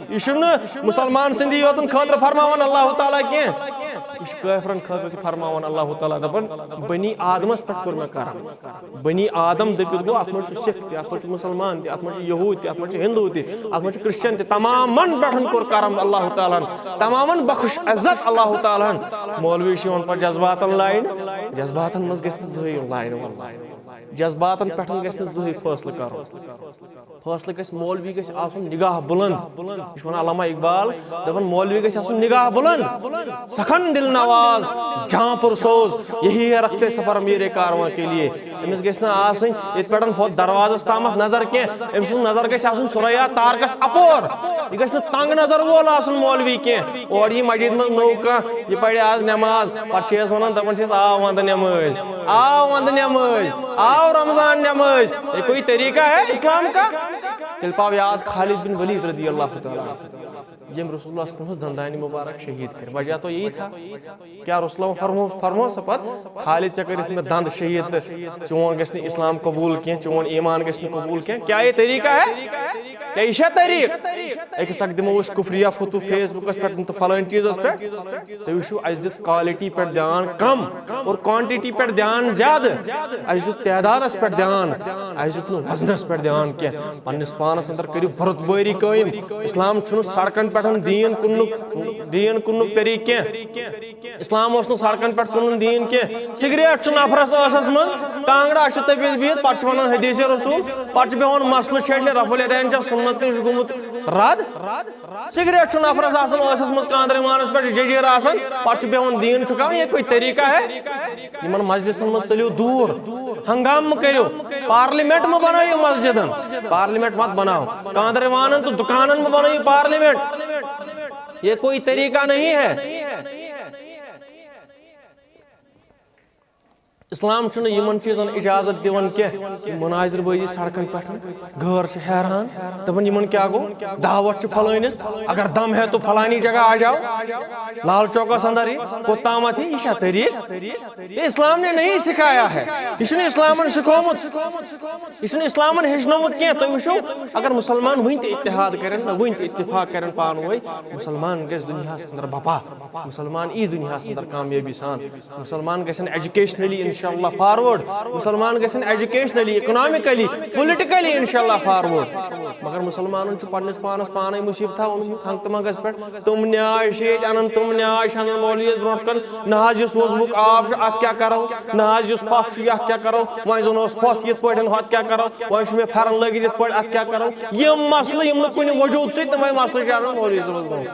یہِ چھُنہٕ مسلمان سٕنٛدی یوتن خٲطرٕ فرماوان اللہ تعالیٰ کینٛہہ، یہِ چھُ کٲفرن خٲطرٕ تہِ فرماوان اللہ تعالیٰ، دپان، بنی آدمس پٮ۪ٹھ کوٚر مےٚ کرم۔ بنی آدم دٔپِتھ گوٚو، اتھ منٛز چھُ سکھ تہِ، اتھ منٛز چھُ مسلمان تہِ، اتھ منٛز چھُ یہوٗد تہِ، اتھ منٛز چھُ ہندو تہِ، اتھ منٛز چھُ کرسچن تہِ، تمامن پٮ۪ٹھ کوٚر کرم اللہ تعالیٰ ہن، تمامن بخش عزت اللہ تعالیٰ ہن۔ مولوی چھِ یِوان پتہٕ جذباتن لاینہٕ، جذباتن منٛز گژھِ نہٕ زٕہٕے یُن لاینہٕ، واللہ۔ جذباتن پٮ۪ٹھ گژھِ نہٕ زٕہٕے فٲصلہٕ کرُن۔ فٲصلہٕ گژھِ، مولوی گژھِ آسُن نگاہ بلند۔ یہِ چھُ ونان علامہ اقبال، دپان، مولوی گژھِ آسُن نگاہ بلند، سخن دل نواز، جاں پر سوز، یہی ہے رخش سفر میرے کارواں کے لیے۔ أمِس گژھِ نہٕ آسٕنۍ ییٚتہِ پٮ۪ٹھ ہۄتھ دروازس تامتھ نظر کینٛہہ، أمۍ سٕنٛز نظر گژھِ آسٕنۍ ثریا طارقس اپور۔ یہِ گژھِ نہٕ تنگ نظر وول آسُن مولوی کینٛہہ۔ اورٕ یی مسجد منٛز نوٚو کانٛہہ، یہِ پرِ آز نٮ۪ماز، پتہٕ چھِ أسۍ ونان، دپان چھِ أسۍ، آو ونٛدٕ نٮ۪مٲزۍ، آو ونٛدٕ نٮ۪مٲزۍ، آو رمضان نٮ۪مٲزۍ۔ یہ کوئی طریقہ ہے اسلام کا؟ تیٚلہِ پاو یاد خالد بن ولید رضی اللہ تعالیٰ عنہ، ییٚمۍ رسول اللہ صلی اللہ علیہ وسلم دندانہِ مبارک شہید کٔرۍ۔ وجہ تو یہی تھا۔ کیا رسول اللہ فرمو، فرمو سا پتہٕ، خالد، ژےٚ کٔرِتھ مےٚ دند شہید تہٕ چون گژھِ نہٕ اسلام قبول کینٛہہ، چون ایمان گژھِ نہٕ قبول کینٛہہ؟ کیا یہ طریقہ ہے؟ کیا یہ چھا طریقہ؟ أکِس اکھ دِمو أسۍ کفریہ فتو فیس بُکس پٮ۪ٹھ تہٕ فلٲنۍ چیٖزس پٮ۪ٹھ۔ تُہۍ وٕچھِو، اَسہِ دیُت quality پٮ۪ٹھ دھیان کم اور quantity پٮ۪ٹھ دھیان زیادٕ۔ اَسہِ دیُت تعدادس پٮ۪ٹھ دھیان، اَسہِ دیُت نہٕ وزنس پٮ۪ٹھ دھیان کینٛہہ۔ پننِس پانس اندر کٔرِو بُرتبٲری قٲیِم۔ اسلام چھُنہٕ سڑکن پٮ۪ٹھ دیٖن کٕننُک، دیٖن کٕننُک طریٖقہٕ کینٛہہ۔ اسلام اوس نہٕ سڑکن پٮ۪ٹھ کٕنُن دیٖن کینٛہہ۔ سگریٹ چھُ نفرس ٲسس منٛز، کانٛگڑا چھُ تٔپِتھ بِہِتھ، پتہٕ چھُ ونان حدیث رسول، پتہٕ چھُ بیہوان مسلہٕ چھیڑنہِ، رفع الیدین چھا سنت کِنہٕ یہِ چھُ گوٚمُت رد؟ سگریٹ چھُ نفرس آسان ٲسس منٛز، کاندرِ وانس پٮ۪ٹھ چھُ ججیٖر آسان، پتہٕ چھُ بیہوان دیٖن چھُکاوُن، یہ کوئی طریقہ ہے؟ یِمن مجلسن منٛز ژٔلِو دوٗر، ہنگامہٕ مہٕ کٔرِو، پارلیمنٹ مہٕ بنٲیِو مسجدن، پارلیمنٹ مت بناو، کاندرِ وانن تہٕ دُکانن مہٕ بنٲیِو پارلیمنٹ، یہ کوئی طریقہ نہیں ہے۔ اسلام چھُنہٕ یِمن چیٖزن اجازت دِوان کینٛہہ۔ یِم مناظر بٲزی سڑکن پٮ۪ٹھ، غٲر چھِ حیران، دپان، یِمن کیٛاہ گوٚو؟ دعوت چھِ فلٲنِس، اگر دم ہے تو فلانی جگہ آ جاؤ، لال چوکس اندر ہی کوٚت تامتھ یہِ، یہِ چھا طریٖقہٕ؟ یہ اسلام نے نہیں سکھایا ہے، یہِ چھُنہٕ اسلامن سکھومُت، یہِ چھُنہٕ اسلامن ہیٚچھنومُت کینٛہہ۔ تُہۍ وٕچھِو، اگر مسلمان وٕنہِ تہِ اتحاد کرن نہ، وٕنہِ تہِ اتفاق کرن پانہٕ ؤنۍ، مسلمان گژھِ دُنیاہس اندر بپا، مسلمان یی دُنیاہس اندر کامیٲبی سان۔ مسلمان گژھن ایجوکیشنلی انشاءاللہ فارورڈ، مسلمان گژھن ایجوکیشنلی، اکنامکلی، پولیٹیکلی انشاءاللہ فارورڈ۔ مگر مسلمانن چھُ پننِس پانس پانے مصیبت تھاوُن ہنگ تہٕ منگس پٮ۪ٹھ۔ تِم نیاے چھِ ییٚتہِ انان، تِم نیاے چھِ انان مولویس برونٛٹھ کن، نہ حظ یُس وۄزمُک آب چھُ اتھ کیٛاہ کرو، نہ حظ یُس پھۄکھ چھُ یہِ اتھ کیٛاہ کرو، وۄنۍ زن اوس پھۄکھ یِتھ پٲٹھۍ اتھ کیٛاہ کرو، وۄنۍ چھُ مےٚ پھٮ۪رن لٲگِتھ یِتھ پٲٹھۍ اتھ کیٛاہ کرو۔ یِم مسلہٕ یِم نہٕ کُنہِ وجود سۭتۍ تِمے مسلہٕ چھِ انان مولوی صٲبس برونٛٹھ۔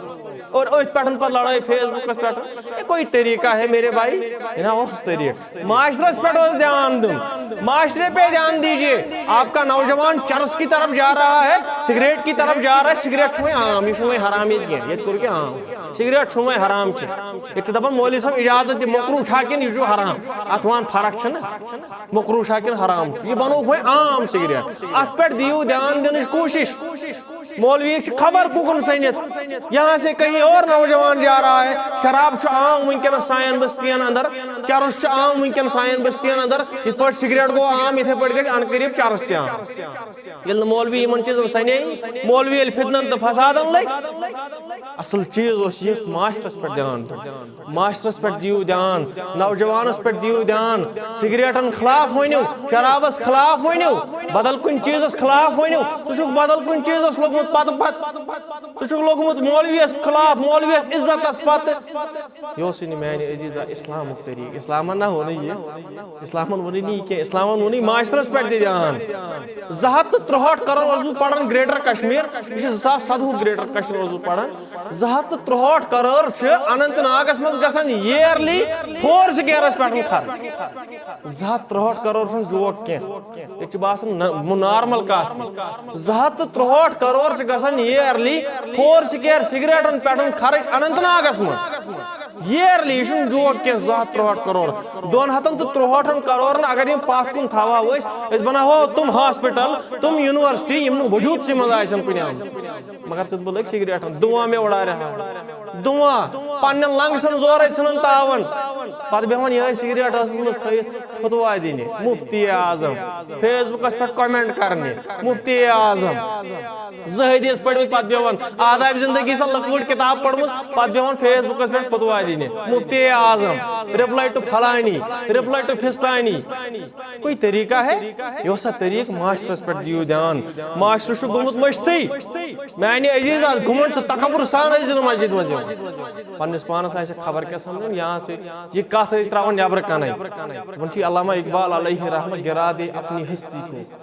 اور أتھۍ پٮ۪ٹھ پتہٕ لڑٲے فیس بُکس پٮ۪ٹھ۔ یہ کوئی طریقہ ہے میرے بھائی؟ یہ نہ اوس طریقہٕ۔ معاشرس پٮ۪ٹھ اوس دھیان دیُن۔ معاشرے پہ دھیان دیجیے۔ آپ کا نوجوان چرس کی طرف جا رہا ہے، سگریٹ کی طرف جا رہا ہے۔ سگریٹ چھُ وۄنۍ عام، یہ چھُ وۄنۍ حرام ییٚتہِ کینٛہہ۔ ییٚتہِ کوٚر کیٛاہ عام؟ سگریٹ چھُ وۄنۍ حرام کینٛہہ۔ ییٚتہِ چھِ دپان مولوی صٲب اجازت دِ، مکروہ چھا کِنہٕ یہِ چھُ حرام؟ اتھ وان فرق چھنہٕ، مکروہ چھا کِنہٕ حرام چھُ؟ یہِ بنووُکھ وۄنۍ عام سگریٹ۔ اتھ پٮ۪ٹھ دِیِو دھیان دِنٕچ کوٗشش۔ مولوی چھِ خبر کُکُن سٔنِتھ، یہاں سے کہیں اور نوجوان جا رہا ہے۔ شراب چھُ عام وٕنکیٚنس سانٮ۪ن بستین اندر، چرس چھُ عام وٕنکیٚن سانٮ۪ن بستین اندر، یِتھ پٲٹھۍ سگریٹ گوٚو عام، یِتھے پٲٹھۍ گژھِ عنقریب چرس تہِ عام۔ ییٚلہِ نہٕ مولوی یِمن چیٖزن سنے، مولوی ییٚلہِ فتنن تہٕ فسادن لٔگۍ، اصل چیٖز اوس یہِ معاشرس پٮ۪ٹھ دھیان دیُن۔ معاشرس پٮ۪ٹھ دِیِو دھیان، نوجوانس پٮ۪ٹھ دِیِو دھیان، سگریٹن خلاف ؤنِو، شرابس خلاف ؤنِو، بدل کُنہِ چیٖزس خلاف ؤنِو۔ ژٕ چھُکھ بدل کُنہِ چیٖزس لوٚگمُت پتہٕ پتہٕ، ژٕ چھُکھ لوٚگمُت مولویس خلاف، مولویس عزتس پتہٕ۔ یہِ اوسُے نہٕ میانہِ عزیزا اسلامُک طریٖقہٕ۔ اسلامن نہ ووٚنُے یہِ، اسلامن ووٚنُے نہٕ یہِ کینٛہہ، اسلامن ووٚنُے معاشرس پٮ۪ٹھ دِ دھیان۔ زٕ ہتھ تہٕ ترٛہٲٹھ کرور اوسُس بہٕ پران گریٹر کشمیر، یہِ چھُ زٕ ساس سدوُہ گریٹر کشمیر اوسُس بہٕ پران۔ زٕ ہتھ تہٕ ترٛہٲٹھ کرور چھِ اننت ناگس منٛز گژھان yearly four squareس پٮ۪ٹھ خرٕچ۔ زٕ ہتھ ترٛہٲٹھ کرور چھُنہٕ joke کینٛہہ، ییٚتہِ چھُ باسان نہ-، نارمل کتھ۔ زٕ ہتھ تہٕ ترٛہٲٹھ کرور چھِ گژھان yearly four square سگریٹن پٮ۪ٹھ خرٕچ اننت ناگس منٛز۔ Yearly، یہِ چھُنہٕ joke کینٛہہ، زٕ ہتھ ترٛہٲٹھ کرور۔ دۄن ہتن تہٕ ترٛہٲٹھن کرورن اگر یِم پتھ کُن تھاوہو أسۍ، أسۍ بناوہو تِم ہاسپٹل، تِم یونیورسٹی، یِم نہٕ وجوٗدسٕے منٛز آسن کُنہِ آمژٕ۔ مگر ژٕ تہِ بہٕ لٔگۍ سگریٹن، دُعا مےٚ اُڑارِ ہا، دُعا، پننٮ۪ن لنگسن زورے ژھٕنان تاون۔ پتہٕ بیٚہوان یِہوٚے سگریٹ ٲسَس منٛز تھٲیِتھ فتوا دِنہِ، مفتی اعظم، فیس بُکَس پٮ۪ٹھ کمنٹ کرنہِ، مفتی اعظم۔ زٕ حدیث پٔرمٕتۍ پتہٕ بیٚہوان، آداب زندگی سا لۄکٕٹ کتاب پٔرمٕژ، پتہٕ بیٚہوان فیس بُکَس پٮ۪ٹھ فتوا دِنہِ، مفتی اعظم، reply to فلانی، reply to فستانی۔ کوئی طریقہ ہے؟ یہِ اوسا طریقہٕ؟ معاشرس پٮ۪ٹھ دِیِو دیان۔ معاشرٕ چھُ گوٚمُت مٔشتٕے۔ میانہِ عزیز، آز گُمنڈ تہٕ تکبر سان ٲسۍ زِ نہٕ مسجد منٛز یِوان۔ پننِس پانس آسہِ خبر کیٛاہ سمجھُن، یا چھِ یہِ کتھ أسۍ ترٛاوان نیبرٕ کنَے۔ وۄنۍ چھُ علامہ اقبال علیہ رحمہ، گرا دے اپنی ہستی کو،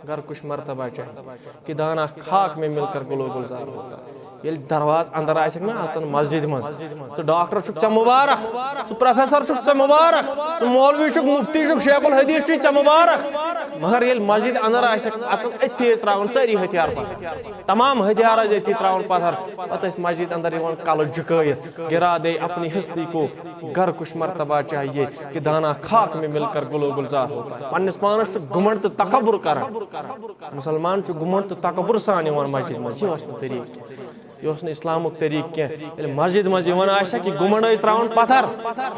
گر کچھ مرتبہ چاہیے، کہ دانا خاک میں مل کر گل و گلزار ہوتا۔ ییٚلہِ دروازٕ اندر آسٮ۪کھ نا اژان مسجد منٛز، ژٕ ڈاکٹر چھُکھ ژےٚ مبارک، ژٕ پروفیسر چھُکھ ژےٚ مبارک، ژٕ مولوی چھُکھ، مفتی چھُکھ، شیخ الحدیث چھُے ژےٚ مبارک۔ مگر ییٚلہِ مسجد اندر آسٮ۪کھ اژان، أتھی ٲسۍ ترٛاوان سٲری ہتھیار پتھر، تمام ہتھیار ٲسۍ أتھی ترٛاوان پتھر۔ پتہٕ ٲسۍ مسجد اندر یِوان کلہٕ جھُکٲیِتھ، گرا دے اپنی ہستی کو، گر کچھ مرتبہ چاہیے، کہ دانا خاک میں مل کر گل و گلزار ہوتا ہے۔ پننِس پانس چھُ گُمنڈ تہٕ تکبر کران۔ مسلمان چھُ گُمنڈ تہٕ تکبر سان یِوان مسجد منٛز، یہِ اوس نہٕ طریٖقہٕ کینٛہہ۔ یہِ اوس نہٕ اسلامُک طریٖقہٕ کینٛہہ۔ ییٚلہِ مسجد منٛز یِوان آسہِ ہا، کہِ گُمنڈ ٲسۍ ترٛاوان پتھر،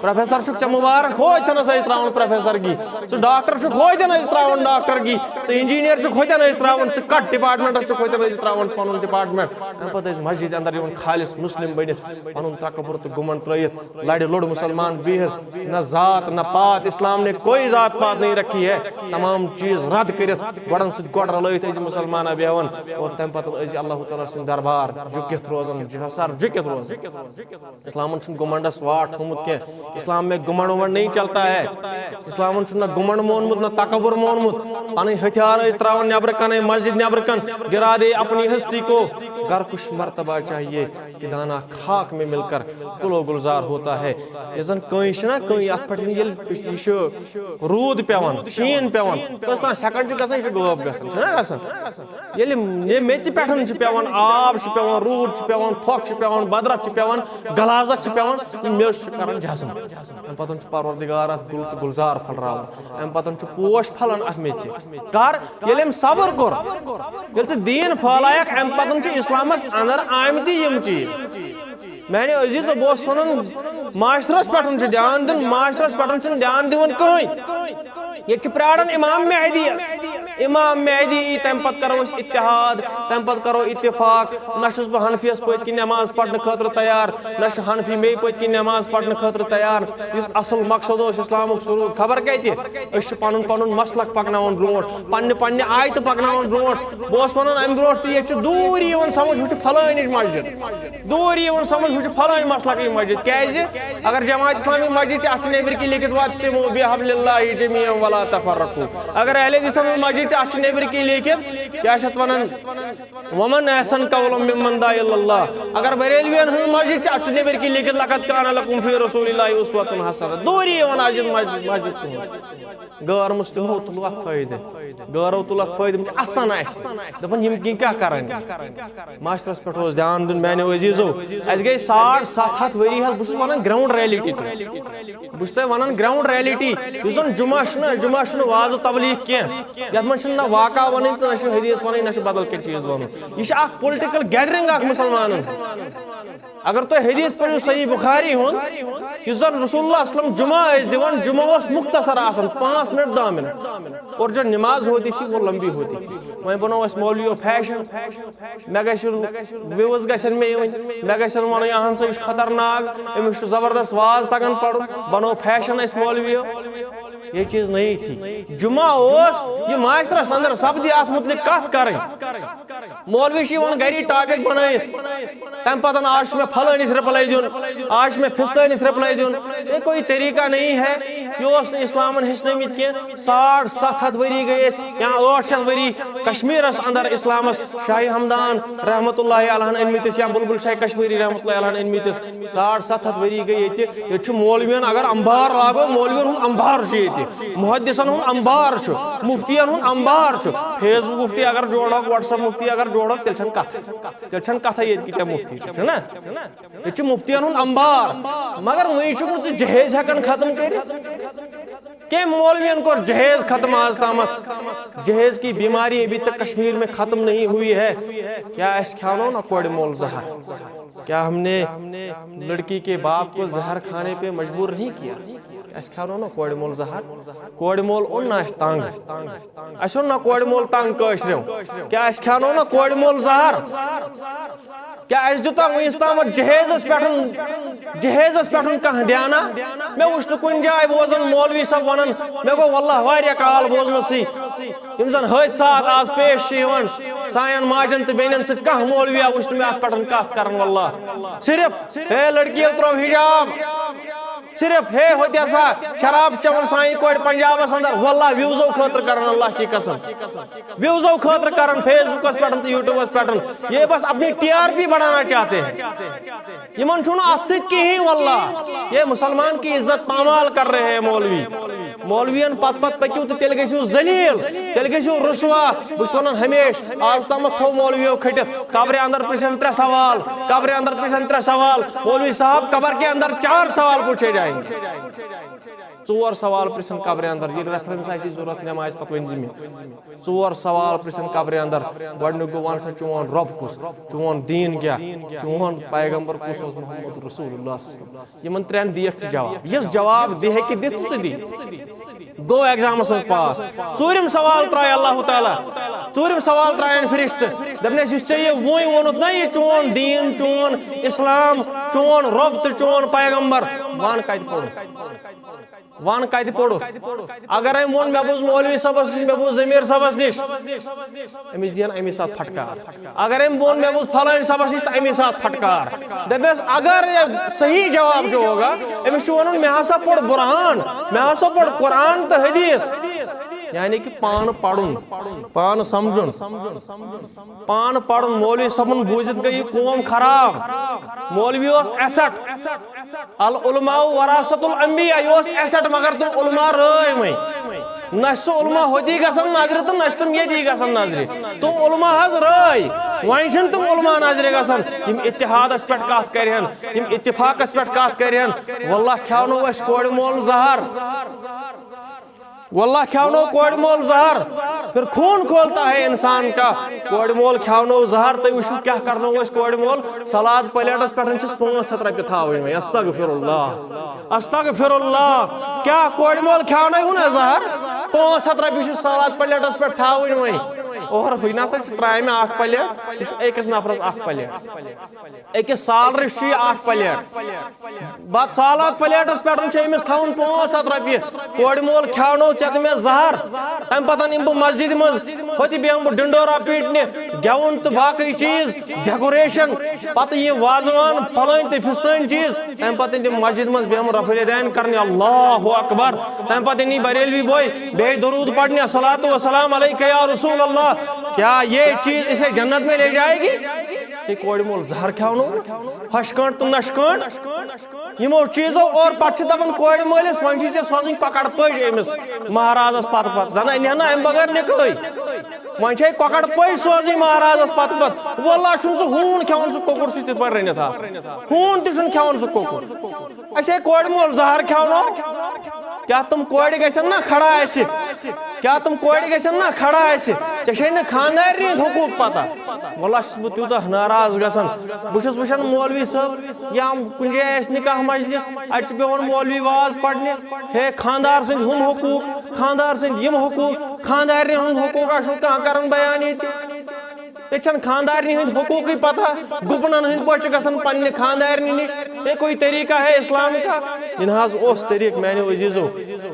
پروفیسر چھُکھ ژےٚ مبارک، ہوتہِ تھنس ٲسۍ ترٛاوان پروفیسر گی، ژٕ ڈاکٹر چھُکھ، ہوتہِ تھن ٲسۍ ترٛاوان ڈاکٹر گی، ژٕ انجینئر چھُکھ، ہوتہِ تھن ٲسۍ ترٛاوان، ژٕ کتھ ڈپارٹمنٹس چھُکھ، ہوتہِ تھن ٲسۍ ترٛاوان پنُن ڈپارٹمنٹ۔ امہِ پتہٕ ٲسۍ مسجد اندر یِوان خالص مسلم بٔنِتھ، پنُن تکبر تہٕ گُمنڈ ترٲیِتھ، لڑِ لوٚڑ مسلمان بِہِتھ، نہ ذات نہ پات، اسلام نے کوئی ذات پات نہیں رکھی ہے، تمام چیز رد کٔرِتھ، گۄڈن سۭتۍ گۄڈ رلٲیِتھ ٲسۍ مسلمانہ بیٚہوان، اور تمہِ پتہٕ ٲسۍ اللہ تعالیٰ سٕنٛدۍ دربار جُکِتھ روزان، سر جُکِتھ روزان۔ اسلامن چھُنہٕ گُمنڈس واٹھ تھوٚمُت کینٛہہ۔ اسلام میں گُمنڈ وُمنڈ نہیں چلتا ہے۔ اسلامن چھُنہٕ نہ گُمنڈ مونمُت، نہ تکبر مونمُت۔ پنٕنۍ ہتھیار ٲسۍ ترٛاوان نیبرٕ کنَے، مسجد نیبرٕ کن، گرا دے اپنی ہستی کو، گر کچھ مرتبہ چاہیے، کہ دانا خاک میں مل کر گل و گلزار ہوتا ہے۔ یہِ زن کٲنٛسہِ چھِنہ کٲنٛسہِ، اتھ پٮ۪ٹھ ییٚلہِ یہِ چھُ روٗد پٮ۪وان، شیٖن پٮ۪وان، کٔژ تام سیکنڈ چھِ گژھان، یہِ چھُ غٲب گژھان، چھُنہ گژھان؟ ییٚلہِ یہِ میٚژِ پٮ۪ٹھ چھُ پٮ۪وان، آب چھُ پٮ۪وان، روٗد چھُ پٮ۪وان، پھۄکھ چھُ پٮ۪وان، بدرت چھِ پٮ۪وان، غلاظت چھِ پٮ۪وان، یہِ میٚژ چھِ کران جزم۔ امہِ پتہٕ چھُ پروردگار اتھ گُل تہٕ گُلزار پھٔلراوان۔ امہِ پتہٕ چھُ پوش پھلان اتھ میٚژِ۔ کر؟ ییٚلہِ أمۍ صبر کوٚر، ییٚلہِ ژٕ دیٖن پھٲلایکھ، امہِ پتہٕ چھُ اسلامس اندر آمتی یِم چیٖز۔ میانہِ عزیزو، بہٕ اوسُس ونان، معاشرس پٮ۪ٹھ چھُ دیان دیُن، معاشرس پٮ۪ٹھ چھُنہٕ دیان دِوان کٕہٕنۍ۔ ییٚتہِ چھِ پراران امام مہدیس۔ امام مہدی یی، تمہِ پتہٕ کرو أسۍ اتحاد، تمہِ پتہٕ کرو اتفاق۔ نہ چھُس بہٕ حنفیس پٔتۍ کِنۍ نماز پرنہٕ خٲطرٕ تیار، نہ چھُ حنفی مے پٔتۍ کِنۍ نماز پرنہٕ خٲطرٕ تیار۔ یُس اصل مقصد اوس اسلامُک، سُہ روٗد خبر کتہِ۔ أسۍ چھِ پنُن پنُن مسلک پکناوان برونٛٹھ، پننہِ پننہِ آیتہٕ پکناوان برونٛٹھ۔ بہٕ اوسُس ونان امہِ برونٛٹھ تہِ، ییٚتہِ چھُ دوٗر یِوان سمجھ، ہُہ چھُ فلٲنِچ مسجد۔ دوٗر یِوان سمجھ، ہُہ چھُ فلٲنۍ مسلکٕچ مسجد۔ کیازِ؟ اگر جماعت اسلامی مسجد چھِ، اتھ چھِ نیبرۍ کِنۍ لیکھِتھ، "واعتصموا بحبل اللہ جمیعا ولا تفرقوا"۔ اگر اہل حدیثن ہٕنٛز مسجد چھِ، اتھ چھِ نیبرۍ کِنۍ لیکھِتھ، کیٛاہ چھِ اتھ ونان؟ "ومن احسن قولا ممن دعا الی اللہ"۔ اگر بریلوین ہٕنٛز مسجد چھِ، اتھ چھُ نیبرۍ کِنۍ لیکھِتھ، "لقد کان لکم فی رسول اللہ اسوۃ حسنہ"۔ دوٗری یِوان آز یِم مسجد، مسجد تُہٕنٛز۔ غٲر مسلمو تُل اتھ فٲیدٕ، غٲرو تُل اتھ فٲیدٕ، یِم چھِ اسان اسہِ، دپان، یِم کِنۍ کیٛاہ کران؟ معاشرس پٮ۪ٹھ اوس دیان دیُن، میانیو عزیزو۔ اسہِ گٔے ساڑ ستھ ہتھ ؤری حظ، بہٕ چھُس ونان گراؤنڈ ریلٹی تُہۍ۔ بہٕ چھُس تۄہہِ ونان گراؤنڈ ریلٹی، یُس زن جمعہ چھُنہ، جمعہ چھُنہٕ وعظ و تبلیغ کینٛہہ، یتھ منٛز چھِنہٕ نہ واقعہ ونٕنۍ تہٕ نہ چھِ حدیث ونٕنۍ، نہ چھِ بدل کینٛہہ چیٖز ونُن۔ یہِ چھِ اکھ پُلٹِکل گیدرنگ اکھ مسلمانن ہٕنٛز۔ اگر تُہۍ حدیث پٔرِو صحیح بخاری ہُنٛد، یُس زن رسول اللہ صلی اللہ علیہ وسلم جمعہ ٲسۍ دِوان، جمعہ اوس مختصر آسان، پانٛژھ منٹ، دَہ منٹ، اور جو نماز ہوتی تھی وہ لمبی ہوتی تھی۔ وۄنۍ بنوو اسہِ مولویو فیشن، مےٚ گژھِ وِوٕز گژھن مےٚ یِوٕنۍ، مےٚ گژھن وَنٕنۍ، اہن سا، یہِ چھُ خطرناک، أمِس چھُ زبردست واز تگان پرُن، بنوو فیشن اَسہِ مولویو۔ یہ چیز نہیں تھی۔ جمعہ اوس، یہِ معاشرس اندر سپدِ، اتھ متعلق کتھ کرٕنۍ۔ مولوی چھِ یِوان گری ٹاپک بنٲیِتھ، تمہِ پتہٕ آز چھُ مےٚ فلٲنِس رِپلاے دیُن، آز چھُ مےٚ فستٲنِس رِپلاے دیُن۔ یہ کوئی طریقہ نہیں ہے، یہِ اوس نہٕ اسلامن ہیٚچھنٲومٕتۍ کینٛہہ۔ ساڑ ستھ ہتھ ؤری گٔے أسۍ، یا ٲٹھ شیٚتھ ؤری کشمیرس اندر اسلامس، شاہ ہمدان رحمت اللہ علیہ ہن أنمٕتِس یا بلبل شاہ کشمیری رحمت اللہ علیہ ہن أنمٕتِس۔ ساڑ ستھ ہتھ ؤری گٔے ییٚتہِ۔ ییٚتہِ چھُ مولوین اگر انبار لاگو، مولوین ہُنٛد انبار چھُ ییٚتہِ، محدثن ہُنٛد انبار چھُ، مفتین ہُنٛد انبار چھُ۔ فیس بُک مفتی اگر جوڑو، واٹس ایپ مفتی اگر جوڑو، تیٚلہِ چھنہٕ کتھ، تیٚلہِ چھنہٕ کتھے ییٚتہِ کۭتیاہ مفتی چھِ، چھُنہ؟ ییٚتہِ چھُ مفتین ہُنٛد انبار، مگر وۄنۍ چھُکھ نہٕ ژٕ جہیز ہٮ۪کان ختم کٔرِتھ۔ کٔمۍ مولوین کوٚر جہیز ختم آز تامتھ؟ جہیز کی بیماری ابھی تک کشمیر میں ختم نہیں ہوئی ہے۔ کیا اسہِ کھیٛاونو نا کورِ مول زہر؟ کیا ہم نے لڑکی کے باپ کو زہر کھانے پہ مجبور نہیں کیا؟ اسہِ کھیٛاونو نا کورِ مول زہر؟ کورِ مول اوٚن نا اسہِ تنگ؟ اسہِ اوٚن نا کورِ مول تنگ کٲشریو؟ کیا اسہِ کھیٛاونو نا کورِ مول زہر؟ کیا اسہِ دیُتا وُنیُس تامتھ جہیزس پٮ۪ٹھ، جہیزس پٮ۪ٹھ کانٛہہ دیانا؟ مےٚ وُچھ نہٕ کُنہِ جایہِ بوزان مولوی صٲب ونان، مےٚ گوٚو واللہ واریاہ کال بوزنَسٕے۔ یِم زن حٲدثات آز پیش چھِ یِوان سانٮ۪ن ماجن تہٕ بیٚنٮ۪ن سۭتۍ، کانٛہہ مولویا وُچھ نہٕ مےٚ اتھ پٮ۪ٹھ کتھ کران۔ واللہ صرف ہے لڑکیو ترٛوو حجاب، صرف ہے ہوتہِ ہسا شراب چٮ۪وان سانہِ کورِ پنجابس اندر، واللہ ویوزو خٲطرٕ کران، اللہ کی قسم، ویوزو خٲطرٕ کران Facebook پٮ۪ٹھ تہٕ YouTube پٮ۪ٹھ۔ یہ بس اپنی ٹی آر پی بڑھانا چاہتے ہیں۔ یِمن چھُنہٕ اتھ سۭتۍ کِہیٖنۍ واللہ۔ یہ مسلمان کی عزت پامال کر رہے ہیں مولوی۔ مولوین پتہٕ پتہٕ پٔکِو تہٕ تیٚلہِ گٔژھِو ذلیل، تیٚلہِ گٔژھِو رسوا۔ بہٕ چھُس ونان ہمیشہِ، آز تامتھ تھوٚو مولویو کھٔٹِتھ، قبرِ اندر پرژھن ترٛےٚ سوال، قبرِ اندر پرژھن ترٛےٚ سوال۔ مولوی صاحب، قبر کے اندر چار سوال پوچھے جائیں گے۔ ژور سوال پرژھن قبرِ اندر، ییٚلہِ ریفرنس آسہِ ضروٗرت نمازِ پتہٕ ؤنۍ زِ مےٚ۔ ژور سوال پرژھن قبرِ اندر۔ گۄڈٕنیُک گوٚو، وَن سا، چون رۄب کُس؟ چون دیٖن کیٛاہ؟ چون پیغمبر کُس اوس؟ محمد رسول اللہ صلی اللہ علیہ وسلم۔ یِمن ترٛٮ۪ن دِیَکھ ژٕ جواب۔ یُس جواب دِ ہیٚکہِ دِتھ، سُہ دِ۔ گوٚو ایگزامس منٛز پاس۔ ژوٗرِم سوال ترٛایہِ اللہ تعالیٰ، ژوٗرِم سوال ترٛایَن فرشتہٕ۔ دَپنَس، یُس ژےٚ یہِ وۄنۍ ووٚنُتھ نا، یہِ چون دیٖن، چون اسلام، چون رۄب تہٕ چون پیغمبر، وَن کَتہِ پوٚرُتھ؟ وَن کَتہِ پوٚرُتھ؟ اگر أمۍ ووٚن، مےٚ بوٗز مولوی صٲبَس نِش، مےٚ بوٗز ضمیٖر صٲبَس نِش، أمِس دِیَن اَمی ساتہٕ پھٹکار۔ اگر أمۍ ووٚن، مےٚ بوٗز فلٲنۍ صٲبَس نِش، تہٕ اَمی ساتہٕ پھٹکار۔ دَپٮ۪س، اگر یہِ صحیح جواب جو ہوگا، أمِس چھُ وَنُن، مےٚ ہسا پوٚر بُرہان، مےٚ ہسا پوٚر قرآن تہٕ حدیث۔ یعنی کہِ پانہٕ پَرُن، پانہٕ سَمجھُن۔ پانہٕ پرُن، مولوی صٲبُن بوٗزِتھ گٔے یہِ قوم خراب۔ مولوی اوس ایسٹ، العلماء وراثت الانبیاء، یہِ اوس ایسٹ، مگر تِم علماء رٲے وۄنۍ۔ نہ چھِ سُہ علماء ہوٚتی گژھان نظرِ تہٕ نہ چھِ تِم ییٚتی گژھان نظرِ۔ تِم علماء حظ رٲے، وۄنۍ چھِنہٕ تِم علماء نظرِ گژھان۔ یِم اتحادس پٮ۪ٹھ کتھ کرِہن، یِم اتفاقس پٮ۪ٹھ کتھ کرِہن، واللہ کھیاونو أسۍ کورِ مول زہر۔ واللہ کھیاونو کورِ مول زہر، پھر خون کھولتا ہے انسان کا۔ کورِ مول کھیاونو زہر، تُہۍ وٕچھِو کیٛاہ کرنو أسۍ کورِ مول۔ سلاد پلیٹس پٮ۪ٹھ چھِس پانٛژھ ہتھ رۄپیہِ تھاوٕنۍ وۄنۍ۔ استغفر اللہ، استغفر اللہ۔ کیٛاہ کورِ مول کھیاونٲوِو نا زہر؟ پانٛژھ ہتھ رۄپیہِ چھِ سلاد پلیٹس پٮ۪ٹھ تھاوٕنۍ وۄنۍ۔ اور ہُہ نہ سا چھُ ترامہِ اکھ پلیٹ، یہِ چھُ أکِس نفرس اکھ پلیٹ۔ أکِس سالرس چھُ یہِ اکھ پلیٹ۔ بتہٕ سالاد پلیٹس پٮ۪ٹھ چھِ أمِس تھاوُن پانٛژھ ہتھ رۄپیہِ۔ کورِ مول کھیاونو ژےٚ تہٕ مےٚ زہر۔ تمہِ پتہٕ یِمہٕ بہٕ مسجدِ منٛز، ہوٚتہِ بیٚہمہٕ بہٕ ڈنڈورا پیٹنہِ، گٮ۪وُن تہٕ باقٕے چیٖز، ڈیکوریشن، پتہٕ یہِ وازوان، پھلٲنۍ تہٕ فستٲنۍ چیٖز۔ تمہِ پتہٕ ییٚلہِ مسجدِ منٛز بیٚہمہٕ رفع الیدین کرنہِ، اللہ اکبر۔ تمہِ پتہٕ ییٚلہِ بریلوی بوے بیٚیہِ درود پرنہِ، الصلاۃ والسلام علیک یا رسول اللہ۔ کیا یہ چیز اسے جنت میں لے جائے گی؟ ژےٚ کورِ مول زہر کھیاونو، ہۄچھ کٲنٛٹھ تہٕ نۄشہِ کٲنٛٹھ۔ یِمو چیٖزو اور پتہٕ چھِ دپان کورِ مٲلِس، وۄنۍ چھِ ژےٚ سوزٕنۍ کۄکر پٔج أمِس مہرازس پتہٕ پتہٕ۔ زن انہِ ہا نہٕ امہِ بغٲر نکاحٕے۔ وۄنۍ چھے کۄکر پٔج سوزٕنۍ مہرازس پتہٕ پتہٕ۔ واللہ چھُنہٕ سُہ ہوٗن کھٮ۪وان، سُہ کۄکُر سُہ چھُ تِتھ پٲٹھۍ رٔنِتھ آسان۔ ہوٗن تہِ چھُنہٕ کھٮ۪وان سُہ کۄکُر۔ اسے کورِ مول زہر کھٮ۪ونو۔ کیا تِم کورِ گژھن نا کھڑا اسہِ؟ کیا تِم کورِ گژھن نا کھڑا اسہِ؟ ژےٚ چھے نہٕ خاندارنی ہُنٛد حقوٗق پتہ۔ واللہ چھُس بہٕ تیوٗتاہ ناراض گژھان۔ بہٕ چھُس وٕچھان مولوی صٲب یا کُنہِ جایہِ آسہِ نکاح مجلس، اتہِ چھُ بیٚہوان مولوی واز پرنہِ۔ ہے، خاندار سٕنٛدۍ ہُم حقوٗق، خاندار سٕنٛدۍ یِم حقوٗق، خاندارنہِ ہُنٛد حقوٗق آسہِ نہٕ کانٛہہ کران بیان ییٚتہِ۔ ییٚتہِ چھَنہٕ خاندارنہِ ہٕنٛدۍ حقوٗقٕے پتہ، گُپنَن ہٕنٛدۍ پٲٹھۍ چھِ گژھان پننہِ خاندارنہِ نِش۔ یہ کوئی طریقہ ہے اسلام کا؟ یہِ نہ حظ اوس طریقہٕ، میانیو عزیزو۔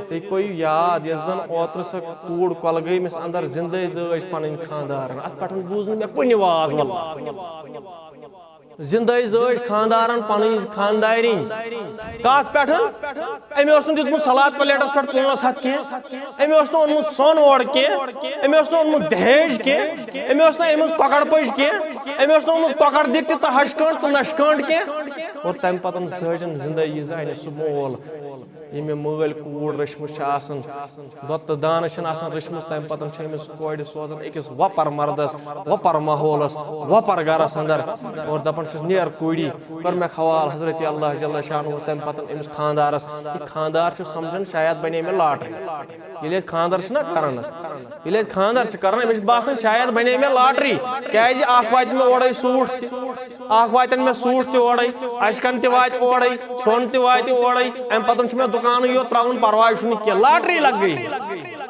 تُہۍ پٲیِو یاد، یۄس زن اوترٕ سۄ کوٗر کۄلگٲمِس اندر زندے زٲج پنٕنۍ خاندارن، اتھ پٮ۪ٹھ بوٗز نہٕ مےٚ کُنہِ واز واللہ۔ زندے زٲج خاندارن پنٕنۍ خاندارِنۍ۔ کتھ پٮ۪ٹھ؟ أمۍ اوس نہٕ دیُتمُت سلاد پلیٹس پٮ۪ٹھ پانٛژھ ہتھ کینٛہہ، أمۍ اوس نہٕ اوٚنمُت سۄن اورٕ کینٛہہ، أمۍ اوس نہٕ اوٚنمُت دہیج کینٛہہ، أمۍ اوس نہٕ أنمٕژ کۄکر پٔج کینٛہہ، أمۍ اوس نہٕ اوٚنمُت کۄکر دِتہِ تہٕ ہشہِ کٲنٛٹھ تہٕ نشہِ کٲنٛٹھ کینٛہہ۔ اور تمہِ پتہٕ زٲجن زندے یہِ زانہِ سُہ مول، ییٚمہِ مٲلۍ کوٗر رٔچھمٕژ چھِ آسان، دۄد تہٕ دانہٕ چھِنہٕ آسان رٔچھمٕژ، تمہِ پتہٕ چھِ أمِس کورِ سوزان أکِس وۄپر مردس، وۄپر ماحولس، وۄپر گرس اندر اور دپان، چھُس نیر کوٗری، کٔر مےٚ حوال حضرت اللہ جل شانہ، تَمہِ پَتہٕ أمِس خانٛدارَس۔ یہِ خانٛدار چھُ سَمجھان شاید بَنے مےٚ لاٹری۔ ییٚلہِ أسۍ خانٛدر چھِنہ کران حظ، ییٚلہِ أسۍ خانٛدر چھِ کران، أمِس چھِ باسان شاید بَنے مےٚ لاٹری، کیازِ اکھ واتہِ مےٚ اورَے سوٗٹ تہِ، اکھ واتن مےٚ سوٗٹ تہِ اورَے، اَچھِ کَن تہِ واتہِ اورَے، سۄن تہِ واتہِ اورَے، اَمہِ پَتہٕ چھُ مےٚ دُکانٕے یوت ترٛاوُن، پَرواے چھُنہٕ کینٛہہ، لاٹری لَگ گٔیے۔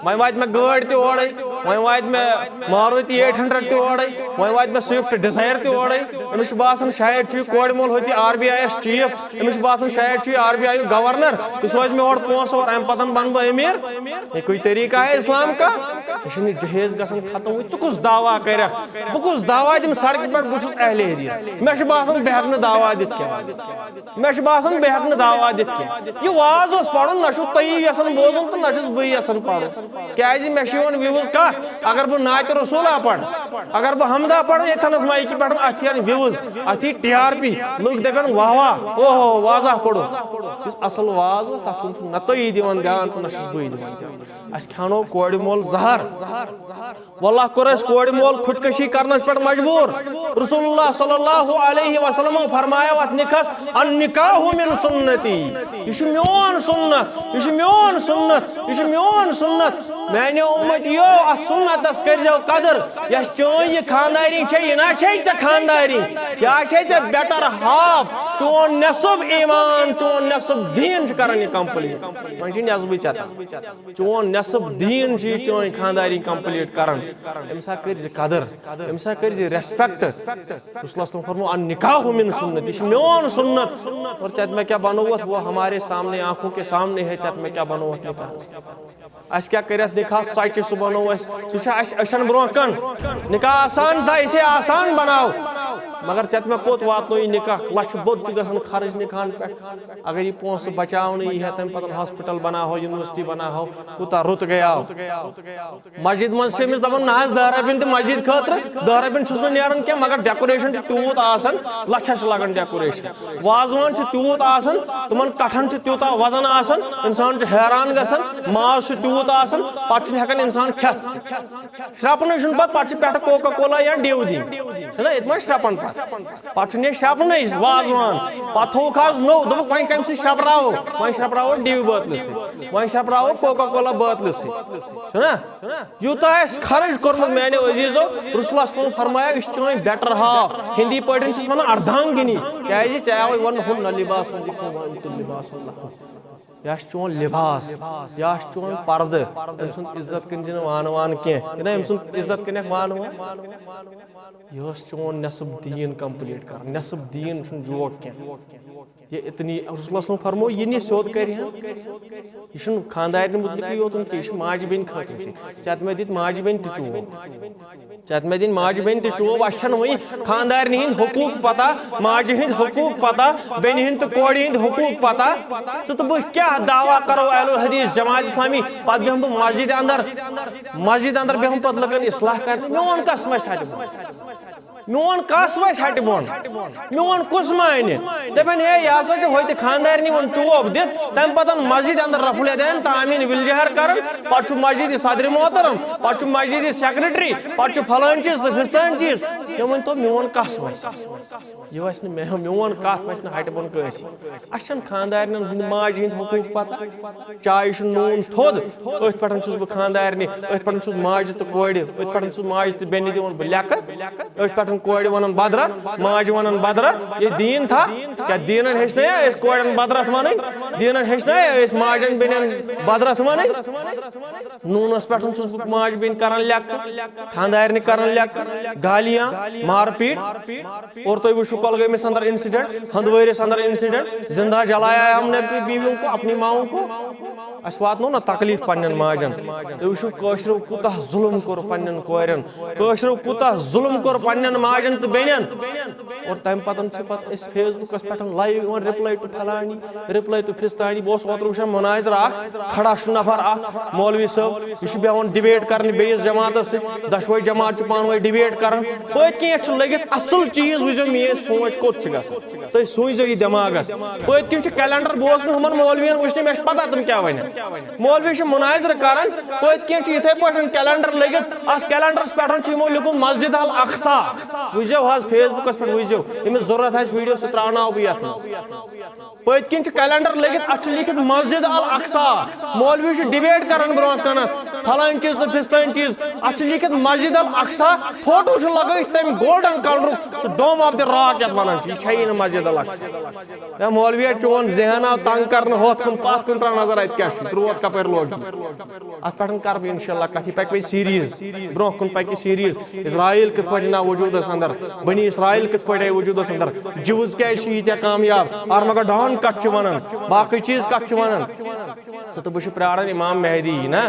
وۄنۍ واتہِ مےٚ گٲڑۍ تہِ اورَے، وۄنۍ واتہِ مےٚ ماروتی ایٹ ہنڈریڈ تہِ اورَے، وۄنۍ واتہِ مےٚ سوئفٹ ڈِزایَر تہِ اورَے۔ أمِس چھُ باسان شاید چھُ یہِ کورِ مول ہوٚتہِ آر بی آی یَس چیف، أمِس چھُ باسان شاید چھُ یہِ آر بی آی یُک گورنر، یہِ سوزِ مےٚ اورٕ پونٛسہٕ اورٕ، اَمہِ پَتَن بَنہٕ بہٕ أمیٖر۔ یہ کوئی طریقہ ہے اسلام کا؟ یہ چھُنہٕ جہیز گژھان ختم۔ وۄنۍ ژٕ کُس دعویٰ کَرَکھ؟ بہٕ کُس دعویٰ دِمہٕ سڑکہِ پٮ۪ٹھ؟ بہٕ چھُس اہل حدیث، مےٚ چھُ باسان بہٕ ہٮ۪کہٕ نہٕ دعویٰ دِتھ کینٛہہ۔ مےٚ چھُ باسان بہٕ ہٮ۪کہٕ نہٕ دعویٰ دِتھ کینٛہہ۔ یہِ واز اوس پَرُن، نہ چھُو تُہی یَژھان بوزُن تہٕ نہ چھُس بٕے یَژھان پَرُن۔ کیٛازِ مےٚ چھِ یِوان وِوٕز کَتھ؟ اگر بہٕ نعتِ رسوٗلا پَرٕ، اگر بہٕ حمدا پَرٕ ییٚتھَنَس مایکہِ پٮ۪ٹھ، اَتھ یِن وِوٕز، اَتھ یی ٹی آر پی، لُکھ دَپَن واہ واہ، اوہو، واضح پوٚرُتھ۔ یُس اَصٕل واز اوس، تَتھ کُن چھُ نہ تُہی دِوان دیان تہٕ نہ چھُس بٕے دِوان دیان۔ اَسہِ کھیٛانو کورِ مول زہر۔ واللہ کوٚر اَسہِ کورِ مول خودکشی کرنس پٮ۪ٹھ مجبوٗر۔ رسول اللہ صلی اللہ علیہ وسلمو فرمایو اَتھ نکاحس، "النکاح من سنتی"، یہِ چھُ میون سنت، یہِ چھُ میون سنت، یہِ چھُ میون سنت۔ میانیو اُمتیو، اَتھ سنتس کٔرۍزیو قدر۔ یۄس چٲنۍ یہِ خاندارِنۍ چھےٚ، یہِ نہ چھے ژےٚ خاندارِنۍ، یا چھے ژےٚ better half۔ چون نصف ایمان، چون نصف دیٖن چھُ کران یہِ complete۔ وۄنۍ چھُ نصفٕے ژےٚ تام۔ چون نصف دیٖن چھُ یہِ چٲنۍ خاندارِنۍ complete کران۔ أمِس ہا کٔرۍ زِ قدر، أمِس ہا کٔرۍ زِ respect۔ رسول اللہ صلی اللہ علیہ وسلم فرمو، "النکاح من سنتی"، یہِ چھُ میون سنت۔ اور ژےٚ تہِ مےٚ کیٛاہ بنووُتھ، وہ ہمارے سامنے، آنکھوں کے سامنے ہے، ژےٚ تہِ مےٚ کیٛاہ بنووُتھ نکاحس۔ اَسہِ کیٛاہ کٔرِتھ نکاحس ژۄچہِ، سُہ بنوو اَسہِ، سُہ چھُ اَسہِ أچھن برونٛہہ کَن۔ نکاح آسان تھا، اسے آسان بناو۔ مگر ژےٚ تہِ مےٚ کوٚت واتنو یہِ نکاح، لَچھِ بوٚد چھُ گژھان خرٕچ نکاحن پٮ۪ٹھ۔ اگر یہِ پونٛسہٕ بچاونہٕ یی ہے، تَمہِ پَتہٕ hospital بناوہو، university بناوہو، کوٗتاہ رُت گٔیاو۔ مسجد منٛز چھِ أمِس دَپان، "نہ حظ، دَہ رۄپیَن تہِ مسجد خٲطرٕ، دَہ رۄپیَن چھُس نہٕ نیران کینٛہہ، مگر decoration چھُ تیوٗت آسان، لَچھَس چھِ لَگان decoration۔ وازوان چھُ تیوٗت آسان، تِمَن کَٹھَن چھُ تیوٗتاہ وزن آسان، اِنسان چھُ حیران گژھان، ماز چھُ تیوٗت آسان، پَتہٕ چھُنہٕ ہٮ۪کان اِنسان کھٮ۪تھ تہِ۔" شرٛپنٕے چھُنہٕ پَتہٕ، پَتہٕ چھِ پٮ۪ٹھٕ Coca Cola یا Dew دِنۍ، چھُنہ؟ ییٚتہِ ما چھِ شرٛپان پَتہٕ؟ پَتہٕ چھُنہٕ یہِ شرٛپنٕے وازوان۔ پَتہٕ تھوٚوُکھ آز نوٚو، دوٚپُکھ، "وۄنۍ کَمہِ سۭتۍ شرٛپراوو؟" وۄنۍ شرٛپراوو Dew بٲتلہِ سۭتۍ، وۄنۍ شرٛپراوو Coca Cola بٲتلہِ سۭتۍ، چھُنہ؟ یوٗتاہ اَسہِ خرٕچ کوٚرمُت، میٛانیو عزیٖزو، رسول اللہ صلی اللہ علیہ وسلم فرمایو، یہِ چھِ چٲنۍ better half۔ ہِندی پٲٹھۍ چھِس وَنان اردھانگنی، کیٛازِ ژےٚ آوٕے وَنہٕ، "ہُنَّ لِباسٌ لَکُمْ وَأَنتُمْ لِباسٌ لَهُنَّ۔" یہِ چھُ چون لِباس، یہِ چھُ چون پردٕ۔ أمۍ سُنٛد عزت کٔنۍ زِ نہٕ وانہٕ وانہٕ کینٛہہ، یہِ نہ أمۍ سُنٛد عزت کٔنٮ۪کھ وانہٕ وانہٕ۔ یہِ اوس چون نصف دیٖن complete کران، نصف دیٖن چھُنہٕ joke کینٛہہ۔ یہِ اتنی، رسول اللہ صلی اللہ علیہ وسلم فرمو، یہِ نہٕ سیوٚد کرِ ہا۔ یہِ چھُنہٕ خاندارنہِ مُتعلقٕے یوت کینٛہہ، یہِ چھُ ماجہِ بیٚنہِ خٲطرٕ تہِ۔ ژےٚ تہِ مےٚ دِتۍ ماجہِ بیٚنہِ تہِ چوب۔ ژےٚ تہِ مےٚ دِنۍ ماجہِ بیٚنہِ تہِ چوب، اَسہِ چھَنہٕ وۄنۍ خانٛدارنہِ ہِنٛدۍ حقوٗق پتہ، ماجہِ ہِنٛدۍ حقوٗق پتہ، بیٚنہِ ہِنٛدۍ تہٕ کورِ ہِنٛدۍ حقوٗق پتہ۔ ژٕ تہٕ بہٕ کیٛاہ دعویٰ کرو اہل الحدیث جماعت اسلامی؟ پتہٕ بیٚہمہٕ بہٕ مسجدِ اندر، مسجدِ اندر بیٚہمہٕ پتہٕ لُکن اصلاح کرنہِ۔ میون کس وَسہِ ہٹہِ بۄن؟ میون کس وَسہِ ہٹہِ بۄن؟ میون کُس مانہِ؟ دَپن، ہے، یہِ ہسا چھُ ہوٚتہِ خانٛدارنہِ وۄنۍ چوب دِتھ، تَمہِ پتہٕ مسجدِ اندر رفع الیدین، تامین بالجہر کران، پتہٕ چھُ مسجدِ صدرِ محترم، پتہٕ چھُ مسجدِ سیکرٹری، پتہٕ چھُ فلٲنۍ چیٖز تہٕ فستٲنۍ چیٖز۔ مےٚ ؤنۍ تو، میون کس وَسہِ؟ یہِ وَسہِ نہٕ مےٚ، میون کَتھ وَسہِ نہٕ ہَٹہِ بۄن کٲنٛسی۔ اَسہِ چھَنہٕ خانٛدارنٮ۪ن ہٕنٛدۍ ماجہِ ہٕنٛدۍ حقوٗق پَتہ۔ چاے چھُ نوٗن تھوٚد، أتھۍ پٮ۪ٹھ چھُس بہٕ خانٛدارنہِ، أتھۍ پٮ۪ٹھ چھُس ماجہِ تہٕ کورِ، أتھۍ پٮ۪ٹھ چھُس ماجہِ تہٕ بیٚنہِ دِوان بہٕ لیٚکہٕ۔ أتھۍ پٮ۪ٹھ کورِ وَنان بدرَتھ، ماجہِ وَنان بدرَتھ۔ یہِ دیٖن تھا؟ کیٛاہ دیٖنَن ہیٚچھنٲیا أسۍ کورٮ۪ن بدرَتھ وَنٕنۍ؟ دیٖنَن ہیٚچھنٲیا أسۍ ماجٮ۪ن بیٚنٮ۪ن بدرَتھ وَنٕنۍ؟ نوٗنَس پٮ۪ٹھ چھُس بہٕ ماجہِ بیٚنہِ کران لیٚکہٕ، خانٛدارنہِ کران لیٚکہٕ، گالیاں، مار پیٖٹ۔ اور تُہۍ وٕچھِو کۄلگٲمِس اندر incident، ہندوٲرِس اندر incident، زندہ جلایا ہے ہم نے اپنی بیویوں کو، اپنی ماؤں کو۔ اَسہِ واتنو نہ تکلیٖف پننٮ۪ن ماجن۔ تُہۍ وٕچھِو کٲشرٮ۪و کوٗتاہ ظُلُم کوٚر پننٮ۪ن کورٮ۪ن، کٲشرٮ۪و کوٗتاہ ظُلُم کوٚر پننٮ۪ن ماجن تہٕ بیٚنٮ۪ن۔ اور تَمہِ پَتہٕ چھِ پَتہٕ أسۍ Facebookس پٮ۪ٹھ live یِوان reply to فلانی، reply to فستانی۔ بہٕ اوسُس اوترٕ وٕچھان مُناظرٕ اَکھ، کھڑا چھُ نفر اَکھ، مولوی صٲب، یہِ چھُ بیٚہوان debate کَرنہِ بیٚیِس جماعتَس سۭتۍ، دۄشوَے جماعت چھِ پانہٕ ؤنۍ debate کَران۔ پٔتۍ کِنۍ چھِ لٔگِتھ اَصٕل چیٖز، وٕچھزیو میٛٲنۍ سونٛچ کوٚت چھِ گژھان۔ تُہۍ سوٗنٛچزیو یہِ دٮ۪ماغَس۔ پٔتۍ کِنۍ چھُ calendar، بہٕ اوسُس نہٕ ہُمَن مولوِیَن وٕچھنہِ، مےٚ چھِ پَتہ تِم کیٛاہ وَنَن۔ مولوی چھِ مُناظرٕ کَران، پٔتۍ کِنۍ چھُ یِتھَے پٲٹھۍ calendar لٔگِتھ، اَتھ calendarس پٮ۪ٹھ چھُ یِمو لیوٗکھمُت مسجد الاقصی۔ وٕچھزیو حظ، فیس بُکَس پٮ۪ٹھ وٕچھزیو، ییٚمِس ضروٗرت آسہِ ویٖڈیو، سُہ ترٛاوناوٕ بہٕ یَتھ منٛز۔ پٔتۍ کِنۍ چھِ کیلنڈر لٔگِتھ، اَتھ چھُ لیٖکھِتھ مسجد الاقصی۔ مولوی چھُ ڈِبیٹ کران برونٛہہ کَنَتھ، فلٲنۍ چیٖز تہٕ فِستٲنۍ چیٖز۔ اَتھ چھُ لیٖکھِتھ مسجد الاقصی، فوٹو چھُ لَگٲیِتھ تَمہِ گولڈن کلرُک، سُہ ڈوم آف دی راک یَتھ وَنان چھِ، یہِ چھَیی نہٕ مسجد الاقصی۔ یا مولوی، چون ذہن آو تنگ کرنہٕ، ہۄتھ کُن پتھ کُن ترٛاو نظر، اَتہِ کیٛاہ چھُ، درود کپٲرۍ لوگ۔ اَتھ پٮ۪ٹھ کرٕ بہٕ انشاءاللہ کتھ، یہِ پکہِ وۄنۍ سیریز، برونٛہہ کُن پکہِ سیریز۔ اسرائیل کِتھ پٲٹھۍ آو وجوٗدس اندر، بنی اسرائیل کِتھ پٲٹھۍ آیہِ وجوٗدس اندر، جوز کیٛازِ چھِ ییٖتیٛاہ کامیاب، آرمگڈان کتھ چھِ ونان، باقٕے چیٖز کتھ چھِ ونان۔ ژٕ تہٕ بہٕ چھِ پراران امام مہدی، نہ؟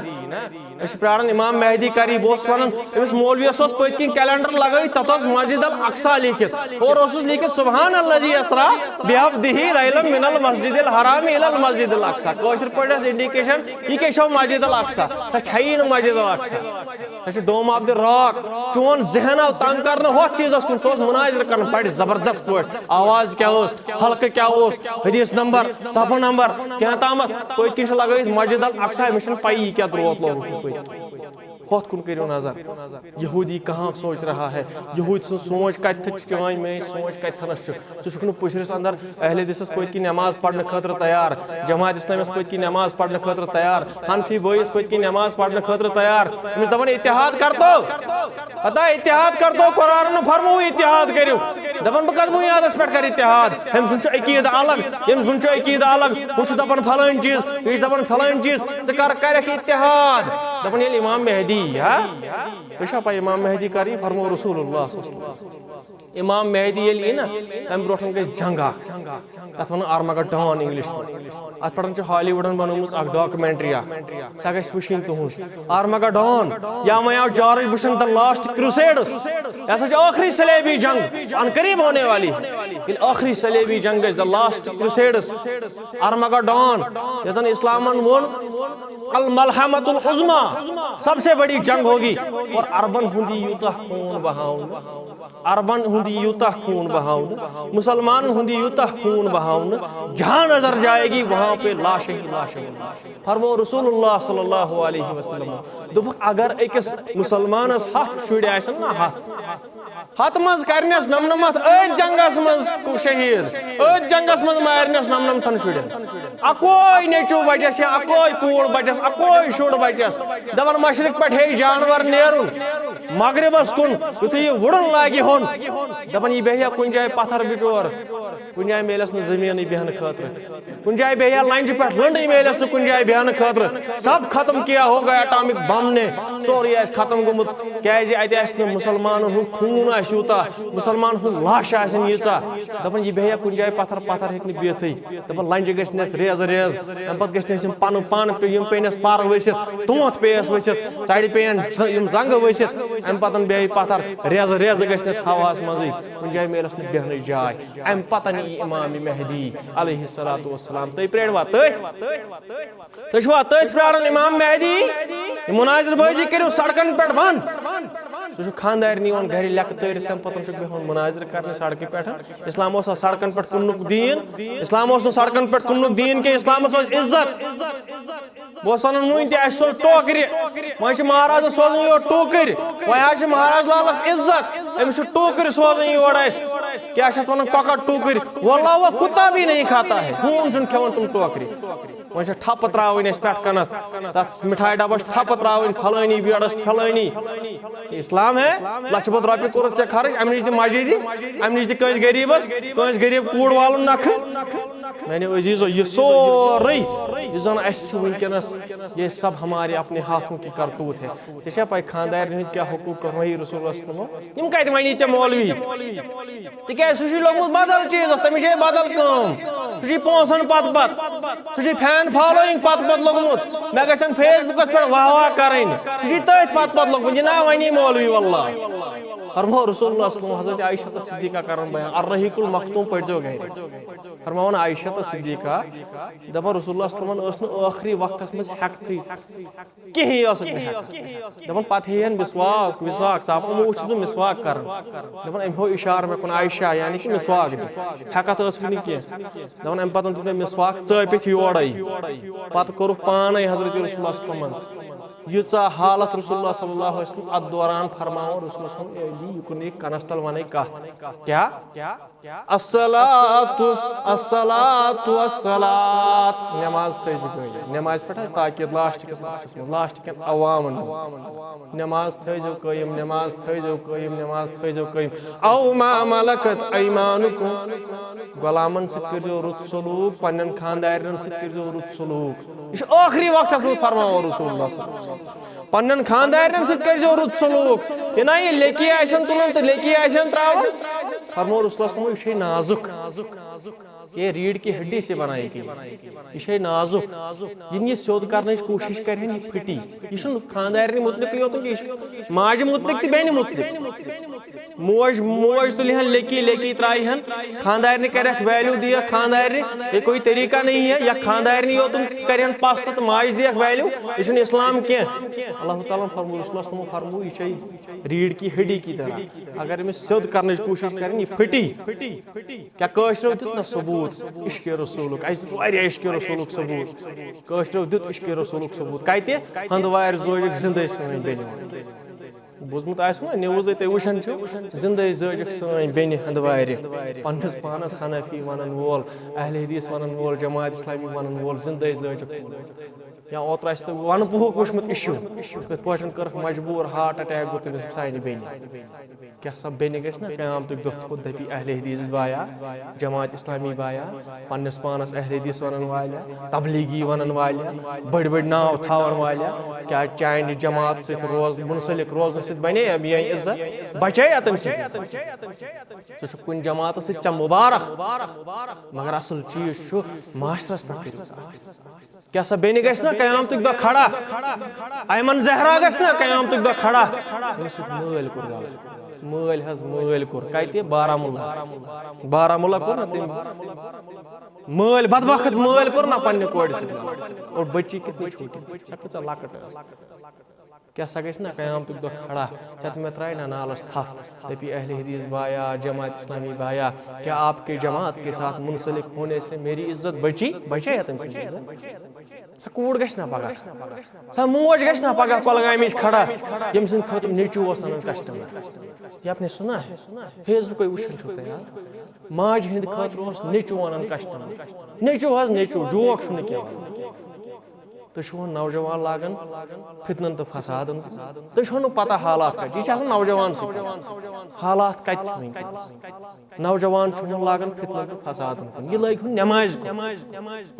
أسۍ چھِ پراران امام مہدی کری۔ بہٕ اوسُس ونان، أمِس مولویس اوس پٔتۍ کِنۍ کیلنڈر لگٲوِتھ، تتھ اوس مسجد الاقصی لیکھِتھ، اور اوسُس لیکھِتھ سبحان الذی اسرا بعبدہ لیلا من المسجد الحرام الی المسجد الاقصی۔ کٲشِر پٲٹھۍ ٲس انڈیکیشن، یہِ کیٛاہ چھو مسجد الاقصی؟ سۄ چھیی نہٕ مسجد الاقصی، سۄ چھِ ڈوم آف دی راک۔ چون ذہن آو تنگ کرنہٕ ہۄتھ چیٖزس کُن، سُہ اوس مناظرٕ کران بڑِ زبردست پٲٹھۍ۔ آواز کیٛاہ ٲس، حلقہٕ کیٛاہ اوس، حدیث نمبر، صفحہٕ نمبر، کینٛہہ تامتھ۔ پٔتۍ کِنۍ چھُ لگٲوِتھ مسجد الاقصی، مےٚ چھَنہٕ پَیی یہِ کیٛاہ درٛوت لوگُکھ پٔتۍ کِنۍ۔ ہۄتھ کُن کٔرِو نظر۔ یہودی کہاں سوچ رہا ہے؟ یہودۍ سٕنٛز سونچ کتہِ چھِ، چٲنۍ میٲنۍ سونچ کتہِ تھنس چھُ؟ ژٕ چھُکھ نہٕ پُشرِس اندر اہل حدیثس پٔتۍ کِنۍ نماز پرنہٕ خٲطرٕ تیار، جماعت اسلامس پٔتۍ کِنۍ نماز پرنہٕ خٲطرٕ تیار، حنفی بٲیِس پٔتۍ کِنۍ نماز پرنہٕ خٲطرٕ تیار۔ أمِس دپان اتحاد کر تو، پتہ اتحاد کر تو، قرآن نہٕ فرموو اتحاد کٔرِو۔ دپان بہٕ کتھ بنیادس پٮ۪ٹھ کرٕ اتحاد؟ أمۍ سُنٛد چھُ عقیدٕ الگ، أمۍ سُنٛد چھُ عقیدٕ الگ، ہُہ چھُ دپان فلٲنۍ چیٖز، یہِ چھُ دپان فلٲنۍ چیٖز، ژٕ کر کرکھ اتحاد؟ دپان ییٚلہِ امام مہدی یی، ہا؟ تُہۍ چھا پاے امام مہدی کر یی؟ فرموو رسول اللہ صلی اللہ علیہ وسلم۔ امام مہدی ییٚلہِ یی نا، تمہِ برونٛٹھ گژھِ جنگ اکھ، تتھ ونان آرمگڈان انگلش پٲٹھۍ۔ اتھ پٮ۪ٹھ چھُ ہالی وُڈن بنٲومٕژ اکھ ڈاکومنٹری اکھ، سۄ گژھِ وٕچھِنۍ تُہنٛز۔ آرمگڈان، یا وۄنۍ آو جارج بُشن The Last Crusades، یہِ ہسا چھِ ٲخری صلیبی جنگ، ان قریب ہونے والی۔ ییٚلہِ ٲخری صلیبی جنگ گژھِ، The Last Crusades، آرمگڈان، یتھ زن اسلامن ووٚن الملحمۃ العظمیٰ، سب سے بڑی جنگ ہوگی، اور عربن ہُنٛد یی یوٗتاہ خوٗن بہاونہٕ، عربن ہُنٛد یی یوٗتاہ خوٗن بہاونہٕ، مُسلمانن ہُنٛد یی یوٗتاہ خوٗن بہاونہٕ، جہاں نظر جائے گی وہاں پہ لاشیں ہی لاشیں ہوگی۔ فرموو رسول اللہ صلی اللہ علیہ وسلم، دوٚپُکھ اگر أکِس مُسلمانس ہتھ شُرۍ آسن نا، ہتھ، ہتھ منٛز کرنس نمنمتھ أتھۍ جنگس منٛز شہید، أتھۍ جنگس منٛز مارنس نمنمتھن شُرٮ۪ن، اکوے نیٚچو بچس یا اکوے کوٗر بچس، اکوے شُر بچس، دپان مشرق پٮ۪ٹھ ہے جانور نیرُن مغربس کُن، یُتھُے یہِ وُڑُن لاگہِ ہُن، دپان یہِ بیٚہہِ ہا کُنہِ جایہِ پتھر بچور، کُنہِ جایہِ میلٮ۪س نہٕ زٔمیٖنٕے بیٚہنہٕ خٲطرٕ، کُنہِ جایہِ بیٚہہِ ہا لنجہِ پٮ۪ٹھ لٔنڈٕے میلٮ۪س نہٕ کُنہِ جایہِ بیٚہنہٕ خٲطرٕ۔ سب ختم کیا ہوگا ایٹامک بم نے، سورُے آسہِ ختم گوٚمُت، کیازِ اتہِ آسہِ نہٕ مُسلمانن ہُنٛد خوٗن آسہِ یوٗتاہ، مُسلمان ہٕنٛز لاشہِ آسن ییٖژاہ۔ دپان یہِ بیٚہہِ ہا کُنہِ جایہِ پتھر، پتھر ہیٚکہِ نہٕ بِہتھٕے۔ دپان لنجہِ گژھِ نس ریزٕ ریز، امہِ پتہٕ گژھِ نس یِم پنُن پن پے-، یِم پیٚنس پر ؤسِتھ، تونٛتھ پیٚیس ؤسِتھ، ژرِ پیٚین ز-، یِم زنگہٕ ؤسِتھ، امہِ پتہٕ بیٚہہِ پتھر، ریزٕ ریزٕ گژھِ نس ہواہس منٛزٕے، کُنہِ جایہِ میلس نہٕ بیٚہنٕچ جاے۔ امہِ پتہٕ یی امام مہدی علیہ الصلوۃ والسلام۔ تُہۍ پرٛٲروا تٔتھۍ؟ تُہۍ چھِوا تٔتھۍ پرٛاران امام مہدی؟ یہِ مناظر بٲزی کٔرِو سڑکن پٮ۪ٹھ بنٛد۔ سُہ چھُ خانٛدارنہِ یِوان گرِ لیٚکہٕ ژٲرِتھ، تَمہِ پتہٕ چھُکھ بیٚہوان مناظر کرنہِ سڑکہِ پٮ۪ٹھ۔ اسلام اوس نہٕ سڑکن پٮ۪ٹھ کُننُک دیٖن، اسلام اوس نہٕ سڑکن پٮ۪ٹھ کُننُک دیٖن کینٛہہ، اسلامس اوس عزت۔ بہٕ اوسُس ونان وُنہِ تہِ، اَسہِ سوز ٹوکرِ، وۄنۍ چھِ مہرازس سوزان یور ٹوٗکٕرۍ، وۄنۍ حظ چھِ مہراز لالس عزت، أمِس چھِ ٹوٗکٕرۍ سوزان یور اَسہِ۔ کیٛاہ چھِ اتھ ونان؟ کۄکر ٹوٗکٕرۍ۔ واللہ وہ کتا بھی نہیں کھاتا ہے، ہوٗن چھُنہٕ کھٮ۪وان تِم ٹوکرِ۔ وۄنۍ چھِ ٹھپہٕ ترٛاوٕنۍ اَسہِ پٮ۪ٹھ کَنَتھ، تَتھ مِٹھایہِ ڈَبَس چھِ ٹھپہٕ ترٛاوٕنۍ، پھلٲنی بیڈَس پھلٲنی۔ اسلام ہے، لَچھِ بوٚد رۄپیہِ کوٚرُتھ ژےٚ خرٕچ، اَمہِ نِش دِ مسجدِ، اَمہِ نِش دِ کٲنٛسہِ غریٖبَس، کٲنٛسہِ غریٖب کوٗر والُن نَکھٕ۔ میٛانیو عزیٖزو، یہِ سورُے یُس زَن اَسہِ چھُ وٕنکیٚنَس، یہ سب ہمارے اپنے ہاتھوں کی کرتوت ہے۔ ژےٚ چھےٚ پَے خانٛدارنہِ ہٕنٛدۍ کیٛاہ حقوٗق کوٚر وۄنۍ رسول اللہ صلی اللہ علیہ وسلمو؟ یِم کَتہِ وَنی ژےٚ مولوی؟ تِکیٛازِ سُہ چھُے لوٚگمُت بدل چیٖزَس، تٔمِس چھے بدل کٲم۔ سُہ چھُے پونٛسَن پَتہٕ پَتہٕ، سُہ چھُے فین فالویِنٛگ پَتہٕ پَتہٕ لوٚگمُت۔ مےٚ گژھن فیس بُکَس پٮ۪ٹھ واہ واہ کَرٕنۍ۔ سُہ چھُے تٔتھۍ پَتہٕ پَتہٕ لوٚگمُت، یہِ نا وَنی مولوی واللہ۔ فرموو رسول اللہ صلی اللہ علیہ وسلم حضرت عائشہ تہٕ صدیقہ کَران بیان، الرحیق المختوم پٔرۍزیو گَرِ۔ فرماوان عائشہ تہٕ صدیقہ، دَپان رسول اللہ صلی اللہ علیہ وسلمن ٲس نہٕ ٲخری وقتَس منٛز ہٮ۪کتھٕے۔ کِہیٖنۍ ٲسٕکھ نہٕ ہٮ۪کان۔ دَپان پَتہٕ ہیٚیَن مسواک، وِساک، ژٕ آو یِمو وٕچھِتھ نہٕ مسواک کَرُن۔ دَپان أمۍ ہوو اِشارٕ مےٚ کُن عائشہ، یعنی کہِ مسواک دِ۔ ہٮ۪کَتھ ٲسٕکھ نہٕ کینٛہہ۔ دَپان اَمہِ پَتہٕ دیُت مےٚ مسواک ژٲپِتھ یورَے۔ پَتہٕ کوٚرُکھ پانَے حضرت رسول اللہ صلی اللہ علیہ وسلمَن۔ ییٖژاہ حالت رسول اللہ صلی اللہ علیہ وسلم اَتھ دوران فرماوان رسول اللہ صلی اللہ علیہ وسلم، یہِ کُن یہِ کنس تل ونے کتھ۔ کیا؟ الصلاۃ، الصلاۃ، الصلاۃ۔ نماز تھٲیزِ قٲیِم۔ نماز پٮ۪ٹھ حظ تاکید، لاسٹ کِس، لاسٹس منٛز، لاسٹ کٮ۪ن عوامن منٛز۔ نماز تھٲیزیو قٲیِم، نماز تھٲیزیو قٲیِم، نماز تھٲیزیو قٲیِم۔ او ما ملکت ایمانکم۔ غلامن سۭتۍ کٔرزیو رُت سلوک، پننٮ۪ن خاندارنٮ۪ن سۭتۍ کٔرزیو رُت سلوک۔ یہِ چھُ ٲخری وقتس منٛز فرماوان رسول اللہ صلی اللہ علیہ وسلم۔ پننٮ۪ن خاندارنٮ۪ن سۭتۍ کٔرزیو رُت سلوک۔ یہِ نہ یہِ لیٚکی آسن تُلان تہٕ لیٚکی آسن تراوان۔ فرموو رسول اللہ صلی اللہ علیہ وسلم، یہِ چھے نازُک۔ یہ ریڑھ کی ہڈی سے بنائی گئی۔ یہِ چھے نازُک۔ یہِ نہٕ یہِ سیوٚد کرنٕچ کوٗشِش کرِ ہن، یہِ پھٕٹی۔ یہِ چھُنہٕ خاندارنہِ مُتعلِقٕے یوت، یہِ چھُ ماجہِ مُتعلِق تہٕ بیٚنہِ مُتعلِق۔ موج، موج تُلہِ ہن لیٚکی، لیٚکی ترایہِ ہن، خاندارنہِ کرٮ۪کھ ویلیو دِیَکھ خاندارنہِ، یہ کوئی طریقہ نہیں ہے، یا خاندارنہِ یوتن کرِ ہن پستہٕ تہٕ ماجہِ دِیَکھ ویلیو، یہِ چھُنہٕ اسلام کینٛہہ۔ اللہ تعالیٰ ہن فرموو، رسول اللہ صلی اللہ علیہ وسلم فرموو، یہِ چھے ریڑھ کی ہڈی کی طرح۔ اگر أمِس سیوٚد کرنٕچ کوٗشِش کرن، یہِ پھٕٹی۔ کیا کٲشرٮ۪و دیُت نہ ثبوٗت عشق رسولُک؟ اَسہِ دیُت واریاہ عشق رسولُک ثبوٗت۔ کٲشرٮ۪و دیُت عشق رسولُک ثبوٗت۔ کتہِ؟ ہندوارِ زوجُک زندے سٲنۍ بیٚنہِ۔ بوٗزمُت آسہِ نا نِوٕزٕے تُہۍ وٕچھان چھِو، زِندَے زٲجِکھ سٲنۍ بیٚنہِ ہَندوارِ۔ پنٛنِس پانَس حنفی وَنَن وول، اہل حدیث وَنَن وول، جماعت اسلامی وَنَن وول، زِندَے زٲجِکھ۔ یا اوترٕ آسہِ تۄہہِ وَنہٕ پوٗک وٕچھمُت اِشوٗ، کِتھ پٲٹھۍ کٔرٕکھ مجبوٗر، ہارٹ اٹیک گوٚو تٔمِس سانہِ بیٚنہِ۔ کیٛاہ سا بیٚنہِ گژھِ نا قیامتُک دۄہ تھوٚد دَپی اہل حدیث بایا، جماعت اسلامی بایا، پننِس پانس اہل حدیث ونن والیا، تبلیغی ونن والیا، بٔڑۍ بٔڑۍ ناو تھاون والیا، کیا چانہِ جماعت سۭتۍ روز، منسلک روزنہٕ سۭتۍ بنے یا میٲنۍ عزت؟ بچے یا تٔمۍ سٕنٛز عزت؟ ژٕ چھُکھ کُنہِ جماعتس سۭتۍ، ژےٚ مبارک، مگر اصل چیز چھُ معاشرس پٮ۪ٹھ کٔرِو ژٕ اکھ۔ کیا سا بیٚنہِ گژھِ نا قیامتُک دۄہ کھڑا؟ ایمن زہرا گژھِ نا قیامتُک دۄہ کھڑا؟ أمِس سۭتۍ مٲلۍ کوٚر غلط۔ مٲلۍ حظ، مٲلۍ کوٚر۔ کتہِ؟ بارہمولہ۔ بارہمولہ کوٚر نا تٔمۍ۔ مٲلۍ، بدبخت مٲلۍ کوٚر نا پننہِ کورِ سۭتۍ غلط۔ اور بچی کتنی چھوٹی، سۄ کۭژاہ لۄکٕٹ ٲس۔ کیا سۄ گژھِ نا قیامتُک دۄہ کھڑا؟ ژےٚ تہٕ مےٚ ترٛایہِ نا نالس تھپھ؟ دپی اہل حدیث بایا، جماعت اسلامی بایا، کیا آپ کے جماعت کے ساتھ منسلک ہونے سے میری عزت بچی؟ بچے یا تٔمۍ سٕنٛز عزت؟ سۄ کوٗر گژھِ نا پگاہ، سۄ موج گژھِ نا پگاہ کۄلگامِچ کھڑا، ییٚمہِ سٕنٛدِ خٲطرٕ نیٚچوٗ اوس اَنان کسٹمر؟ یہ آپ نے سنا ہے؟ فیس بُکے وٕچھان چھِو تُہۍ آز، ماجہِ ہٕنٛدِ خٲطرٕ اوس نیٚچوٗ اَنان کسٹمر۔ نیٚچوٗ حظ نیٚچوٗ، جوک چھُنہٕ کینٛہہ۔ تُہۍ چھِو وۄنۍ نوجوان لاگان فِتنَن تہٕ فسادَن کُن۔ تُہۍ چھِو نہٕ پتہ حالات کَتہِ، یہِ چھِ آسان نوجوان سۭتۍ۔ حالات کَتہِ چھِ وٕنکیٚنَس؟ نوجوان چھُ وۄنۍ لاگان فِتنَن تہٕ فسادَن کُن۔ یہِ لٲگۍ ہُن نٮ۪مازِ کُن۔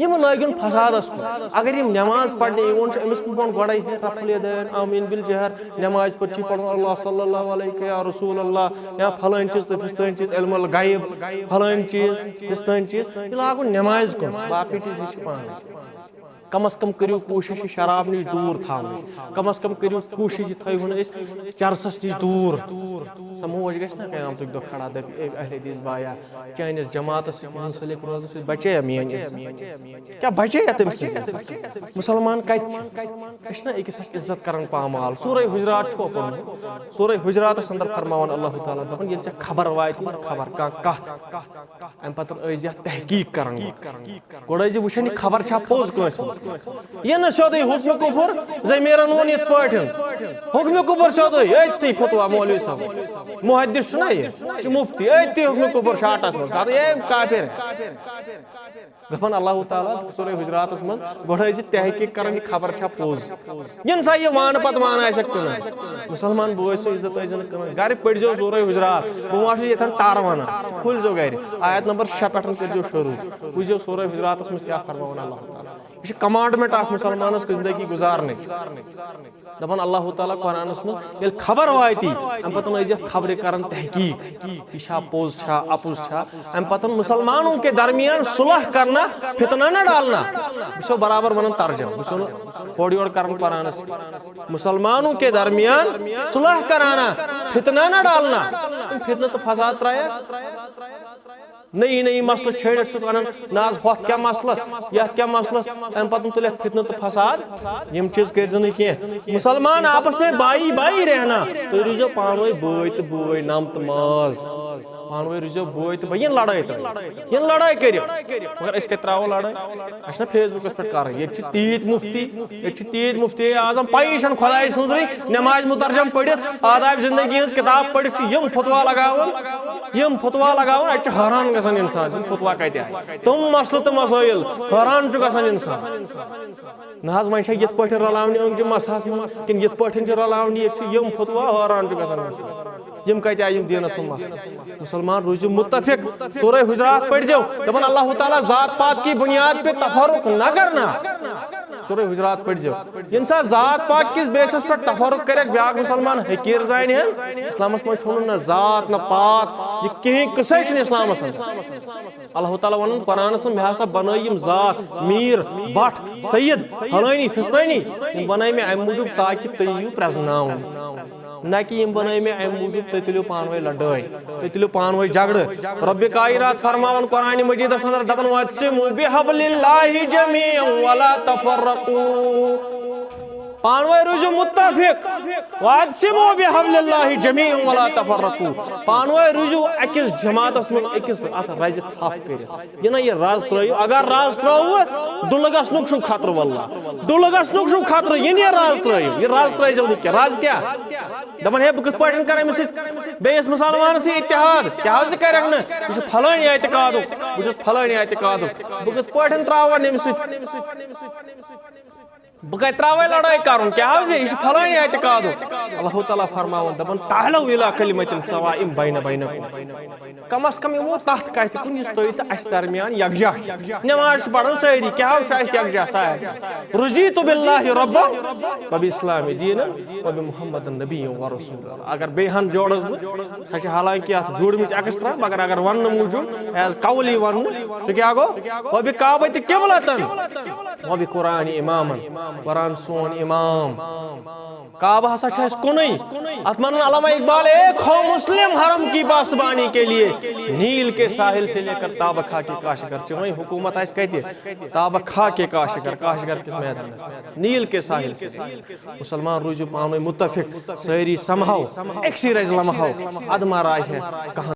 یِم لٲگۍ ہُن فسادَس کُن۔ اگر یِم نٮ۪ماز پرنہِ یِوان چھُ، أمِس نِش ووٚن گۄڈَے ہے رفع الیدین، آمین بالجہر، نٮ۪مازِ پتہٕ چھُ یہِ پرُن اللہ صلی اللہ علیہ یا رسول اللہ، یا فلٲنۍ چیٖز تہٕ فِستٲنۍ چیٖز، علم الغیب، فلٲنۍ چیٖز، فِستٲنۍ چیٖز۔ یہِ لاگُن نٮ۪مازِ کُن، باقٕے چیٖز ہیٚچھِ پانَے۔ کم از کم کٔرِو کوٗشِش یہِ شراب نِش دوٗر تھاونٕچ، کم از کم کٔرِو کوٗشِش یہِ تھٲیہُن أسۍ چرسَس نِش دوٗر۔ سۄ موج گژھِ نا قیامتُک دۄہ کھڑا، دَپہِ، "اے اہل حدیث بایا، چٲنِس جماعتَس سۭتۍ منسلک روزنہٕ سۭتۍ بچے یا میٲنۍ عزت؟" کیٛاہ بچے یا تٔمۍ سٕنٛز عزت؟ مُسلمان کَتہِ چھِ؟ أسۍ چھِنہ أکِس اکھ عزت کران پامال۔ سورہ حجرات چھُوا پوٚرمُت؟ سورہ حجراتس اندر فرماوان اللہ تعالیٰ، دپان، ییٚلہِ ژےٚ خبر واتی، خبر کانٛہہ کتھ، امہِ پتہٕ ٲسۍ زِ اتھ تحقیق کران۔ گۄڈٕ ٲسۍ زِ وٕچھان، یہِ خبر چھا پوٚز کٲنٛسہِ ہٕنٛز؟ یہِ نہٕ سیوٚدُے حُکمہِ کُفر، ضمیرن ووٚن یِتھ پٲٹھۍ۔ حُکمہِ کُفر سیوٚدُے، أتھی فتوا مولوی صٲب۔ محدث چھُنہ یہِ، یہِ چھُ مفتی، أتھی حُکمہِ کُفر شاٹس منٛز۔ کتھ، اے کافر۔ دپان اللہ تعالیٰ سورہ حجراتس منٛز، گۄڈٕ ٲسۍ زِ تحقیق کران، یہِ خبر چھا پوٚز؟ یِنہٕ سا یہِ وانہٕ پتہٕ وانہٕ آسٮ۪کھ کٕنان۔ مُسلمان بٲے سٕنٛز عزت ٲسۍ زِ نہٕ کٕنان۔ گرِ پٔرۍزیو سورہ حجرات۔ بہٕ ما چھُس ییٚتٮ۪ن ٹر ونان۔ کھوٗلۍزیو گرِ۔ آیت نمبر شےٚ پٮ۪ٹھ کٔرۍزیو شروٗع۔ وٕچھزیو سورہ حجراتس منٛز کیٛاہ فرماوان اللہ تعالیٰ۔ یہِ چھِ commandment اکھ مُسلمانس زندگی گُزارنٕچ۔ دپان اللہ تعالیٰ قرآنس منٛز، ییٚلہِ خبر واتی، امہِ پتہٕ ٲسۍ زِ یتھ خبرِ کران تحقیق، یہِ چھا پوٚز چھا اپُز چھا۔ امہِ پتہٕ مُسلمانوں کے درمیان صلح کرنا، فتنہ نہ ڈالنا۔ بہٕ چھُسو برابر ونان ترجمہٕ، بہٕ چھُسو نہٕ ہورٕ یورٕ کران قرآنس۔ مُسلمانوں کے درمیان صلح کرانا، فتنہ نہ ڈالنا۔ فتنہ تہٕ فساد ترٛایکھ۔ نٔیی نٔیی مسلہٕ چھٲڑِتھ چھُکھ انان، نہ حظ ہۄتھ کیٛاہ مسلس، یتھ کیٛاہ مسلس، تمہِ پتہٕ تُلٮ۪کھ فتنہٕ تہٕ فساد۔ یِم چیٖز کٔرۍ زِ نہٕ کینٛہہ۔ مُسلمان آپس میں بائی بائی رہنا، تُہۍ روٗزِو پانہٕ ؤنۍ بٲے تہٕ بٲے، نم تہٕ ماز۔ پانہٕ ؤنۍ روٗزِو بٲے تہٕ بٔے، یِن لڑٲے ترٛٲیِو، یِن لڑٲے کٔرِو۔ مگر أسۍ کَتہِ ترٛاوو لڑٲے؟ اَسہِ چھِنہ فیس بُکَس پٮ۪ٹھ کَرٕنۍ۔ ییٚتہِ چھِ تیٖتۍ مُفتی، ییٚتہِ چھِ تیٖتۍ مُفتی اعظم، پَیی چھَنہٕ خۄداے سٕنٛزٕے۔ نماز مترجم پٔرِتھ، آداب زندگی ہٕنٛز کِتاب پٔرِتھ چھِ یِم فتوا لگاوان، یِم فتوا لگاوان۔ اَتہِ چھُ حٲران گژھان اِنسان، یِم فتوا کَتہِ آے؟ تِم مسلہٕ تہٕ مسٲیِل، حٲران چھُ گژھان اِنسان۔ نہ حظ، وۄنۍ چھا یِتھ پٲٹھۍ رلاونہِ أنٛگجہِ مسحس منٛز، کِنہٕ یِتھ پٲٹھۍ چھِ رلاونہِ؟ ییٚتہِ چھِ یِم فتوا، حٲران چھُ گژھان اِنسان۔ یِم کَتہِ آیہِ یِم دیٖنَس منٛز مسلہٕ؟ مُسلمان روٗزِو مُتفِق۔ سورہ حجرات پٔرۍزیو، دَپان اللہ تعالیٰ ذات پات کی بنیاد پہ تفرق نہ کرنا۔ سورہ حجرات پٔرۍزیو۔ ییٚمہِ ساتہٕ ذات پات کِس بیسَس پٮ۪ٹھ تفرق کَرٮ۪کھ بیٛاکھ مُسلمان حقیٖر زانہِ ہن، اِسلامَس منٛز چھُنہٕ نہ ذات نہ پات، یہِ کِہیٖنۍ قٕصَے چھُنہٕ اِسلامَس منٛز۔ اللہ تعالیٰ وَنان قرآنَس منٛز، مےٚ ہسا بَنٲے یِم ذات، میٖر، بَٹھ، سید، فلٲنی، فِستٲنی، یِم بَنٲے مےٚ اَمہِ موٗجوٗب تاکہِ تُہۍ یِیِو پرٛزناوُن۔ نہ کہِ یِم بَنٲے مےٚ اَمہِ موٗجوٗب تُہۍ تُلِو پانہٕ ؤنۍ لڑٲے، تُہۍ تُلِو پانہٕ ؤنۍ جھگڑٕ۔ رۄبِ کائنات فرماوان قرآنِ مجیدَس اندر، دَپان، "واعتصموا بحبل اللہ جمیعا ولا تفرقوا۔" پانہٕ ؤنۍ روٗزِو مُتفِق۔ "واعتصموا بحبل اللہ جمیعا ولا تفرقوا۔" پانہٕ ؤنۍ روٗزِو أکِس جماعتَس منٛز، أکِس اَتھ رَزِ تھپھ کٔرِتھ۔ یہِ نہ یہِ رَز ترٛٲیِو، اگر رَز ترٛٲوٕ، ڈُلہٕ گژھنُک چھُو خطرٕ واللہ۔ ڈُلہٕ گژھنُک چھُو خطرٕ، یہِ نہٕ یہِ رَز ترٛٲیِو، یہِ رَز ترٛٲیزیو نہٕ کینٛہہ۔ رَز کیٛاہ؟ دَپان، ہے، بہٕ کِتھ پٲٹھۍ کَرٕ أمِس سۭتۍ، بیٚیِس مُسلمانَس سۭتۍ اتحاد؟ کیٛاہ حظ یہِ کَرٮ۪کھ نہٕ؟ یہِ چھُ پھلٲنۍ اعتقادُک، بہٕ چھُس پھلٲنۍ اعتقادُک۔ بہٕ کِتھ پٲٹھۍ ترٛاوَن أمِس سۭتۍ؟ بہٕ کَتہِ ترٛاوَے لڑٲے کَرُن؟ کیٛاہ حظ یہِ؟ یہِ چھُ پھلٲنۍ اعتقادُک۔ اللہ تعالیٰ فرماوان، دَپان، "تعالوا الی کلمۃ سواء بینہ بینکم۔" کم از کم یِمو تَتھ کَتھِ کُن، یُس تُہۍ تہٕ اَسہِ درمیان یکجاہ چھِ۔ نماز چھِ پَران سٲری، کیٛاہ حظ چھُ اَسہِ یکجاہ سارنٕے؟ رضیت باللہ ربا وبالاسلام دینا وبمحمد نبی ورسولا۔ اگر بیٚیہِ ہن جوڑس بہٕ، سۄ چھِ حالانکہ اَتھ جوڑمٕژ ایکسٹرا، مگر اگر وننہٕ موٗجوٗب، ایز قولی وننہٕ، سُہ کیٛاہ گوٚو؟ وبکعبۃ قبلتن وبقرآن اماما، قرآن سون امام۔ کعبہ ہسا چھُ اَسہِ کُنُے۔ اَتھ وَنان علامہ اقبال، "ایک ہو مسلم حرم کی پاسبانی کے لیے، نیل کے ساحل سے لے کر تابہ خاک کاشغر۔" چٲنۍ حکوٗمت آسہِ کَتہِ؟ تابہ خاک کاشغر، کاشغر کِس میدانَس، نیل کے ساحل سے۔ مُسلمان روٗزِو پانہٕ ؤنۍ مُتفِق، سٲری سَمہو، أکسٕے رَزِ لَمہو، اَدٕ ما راے ہے کانٛہہ۔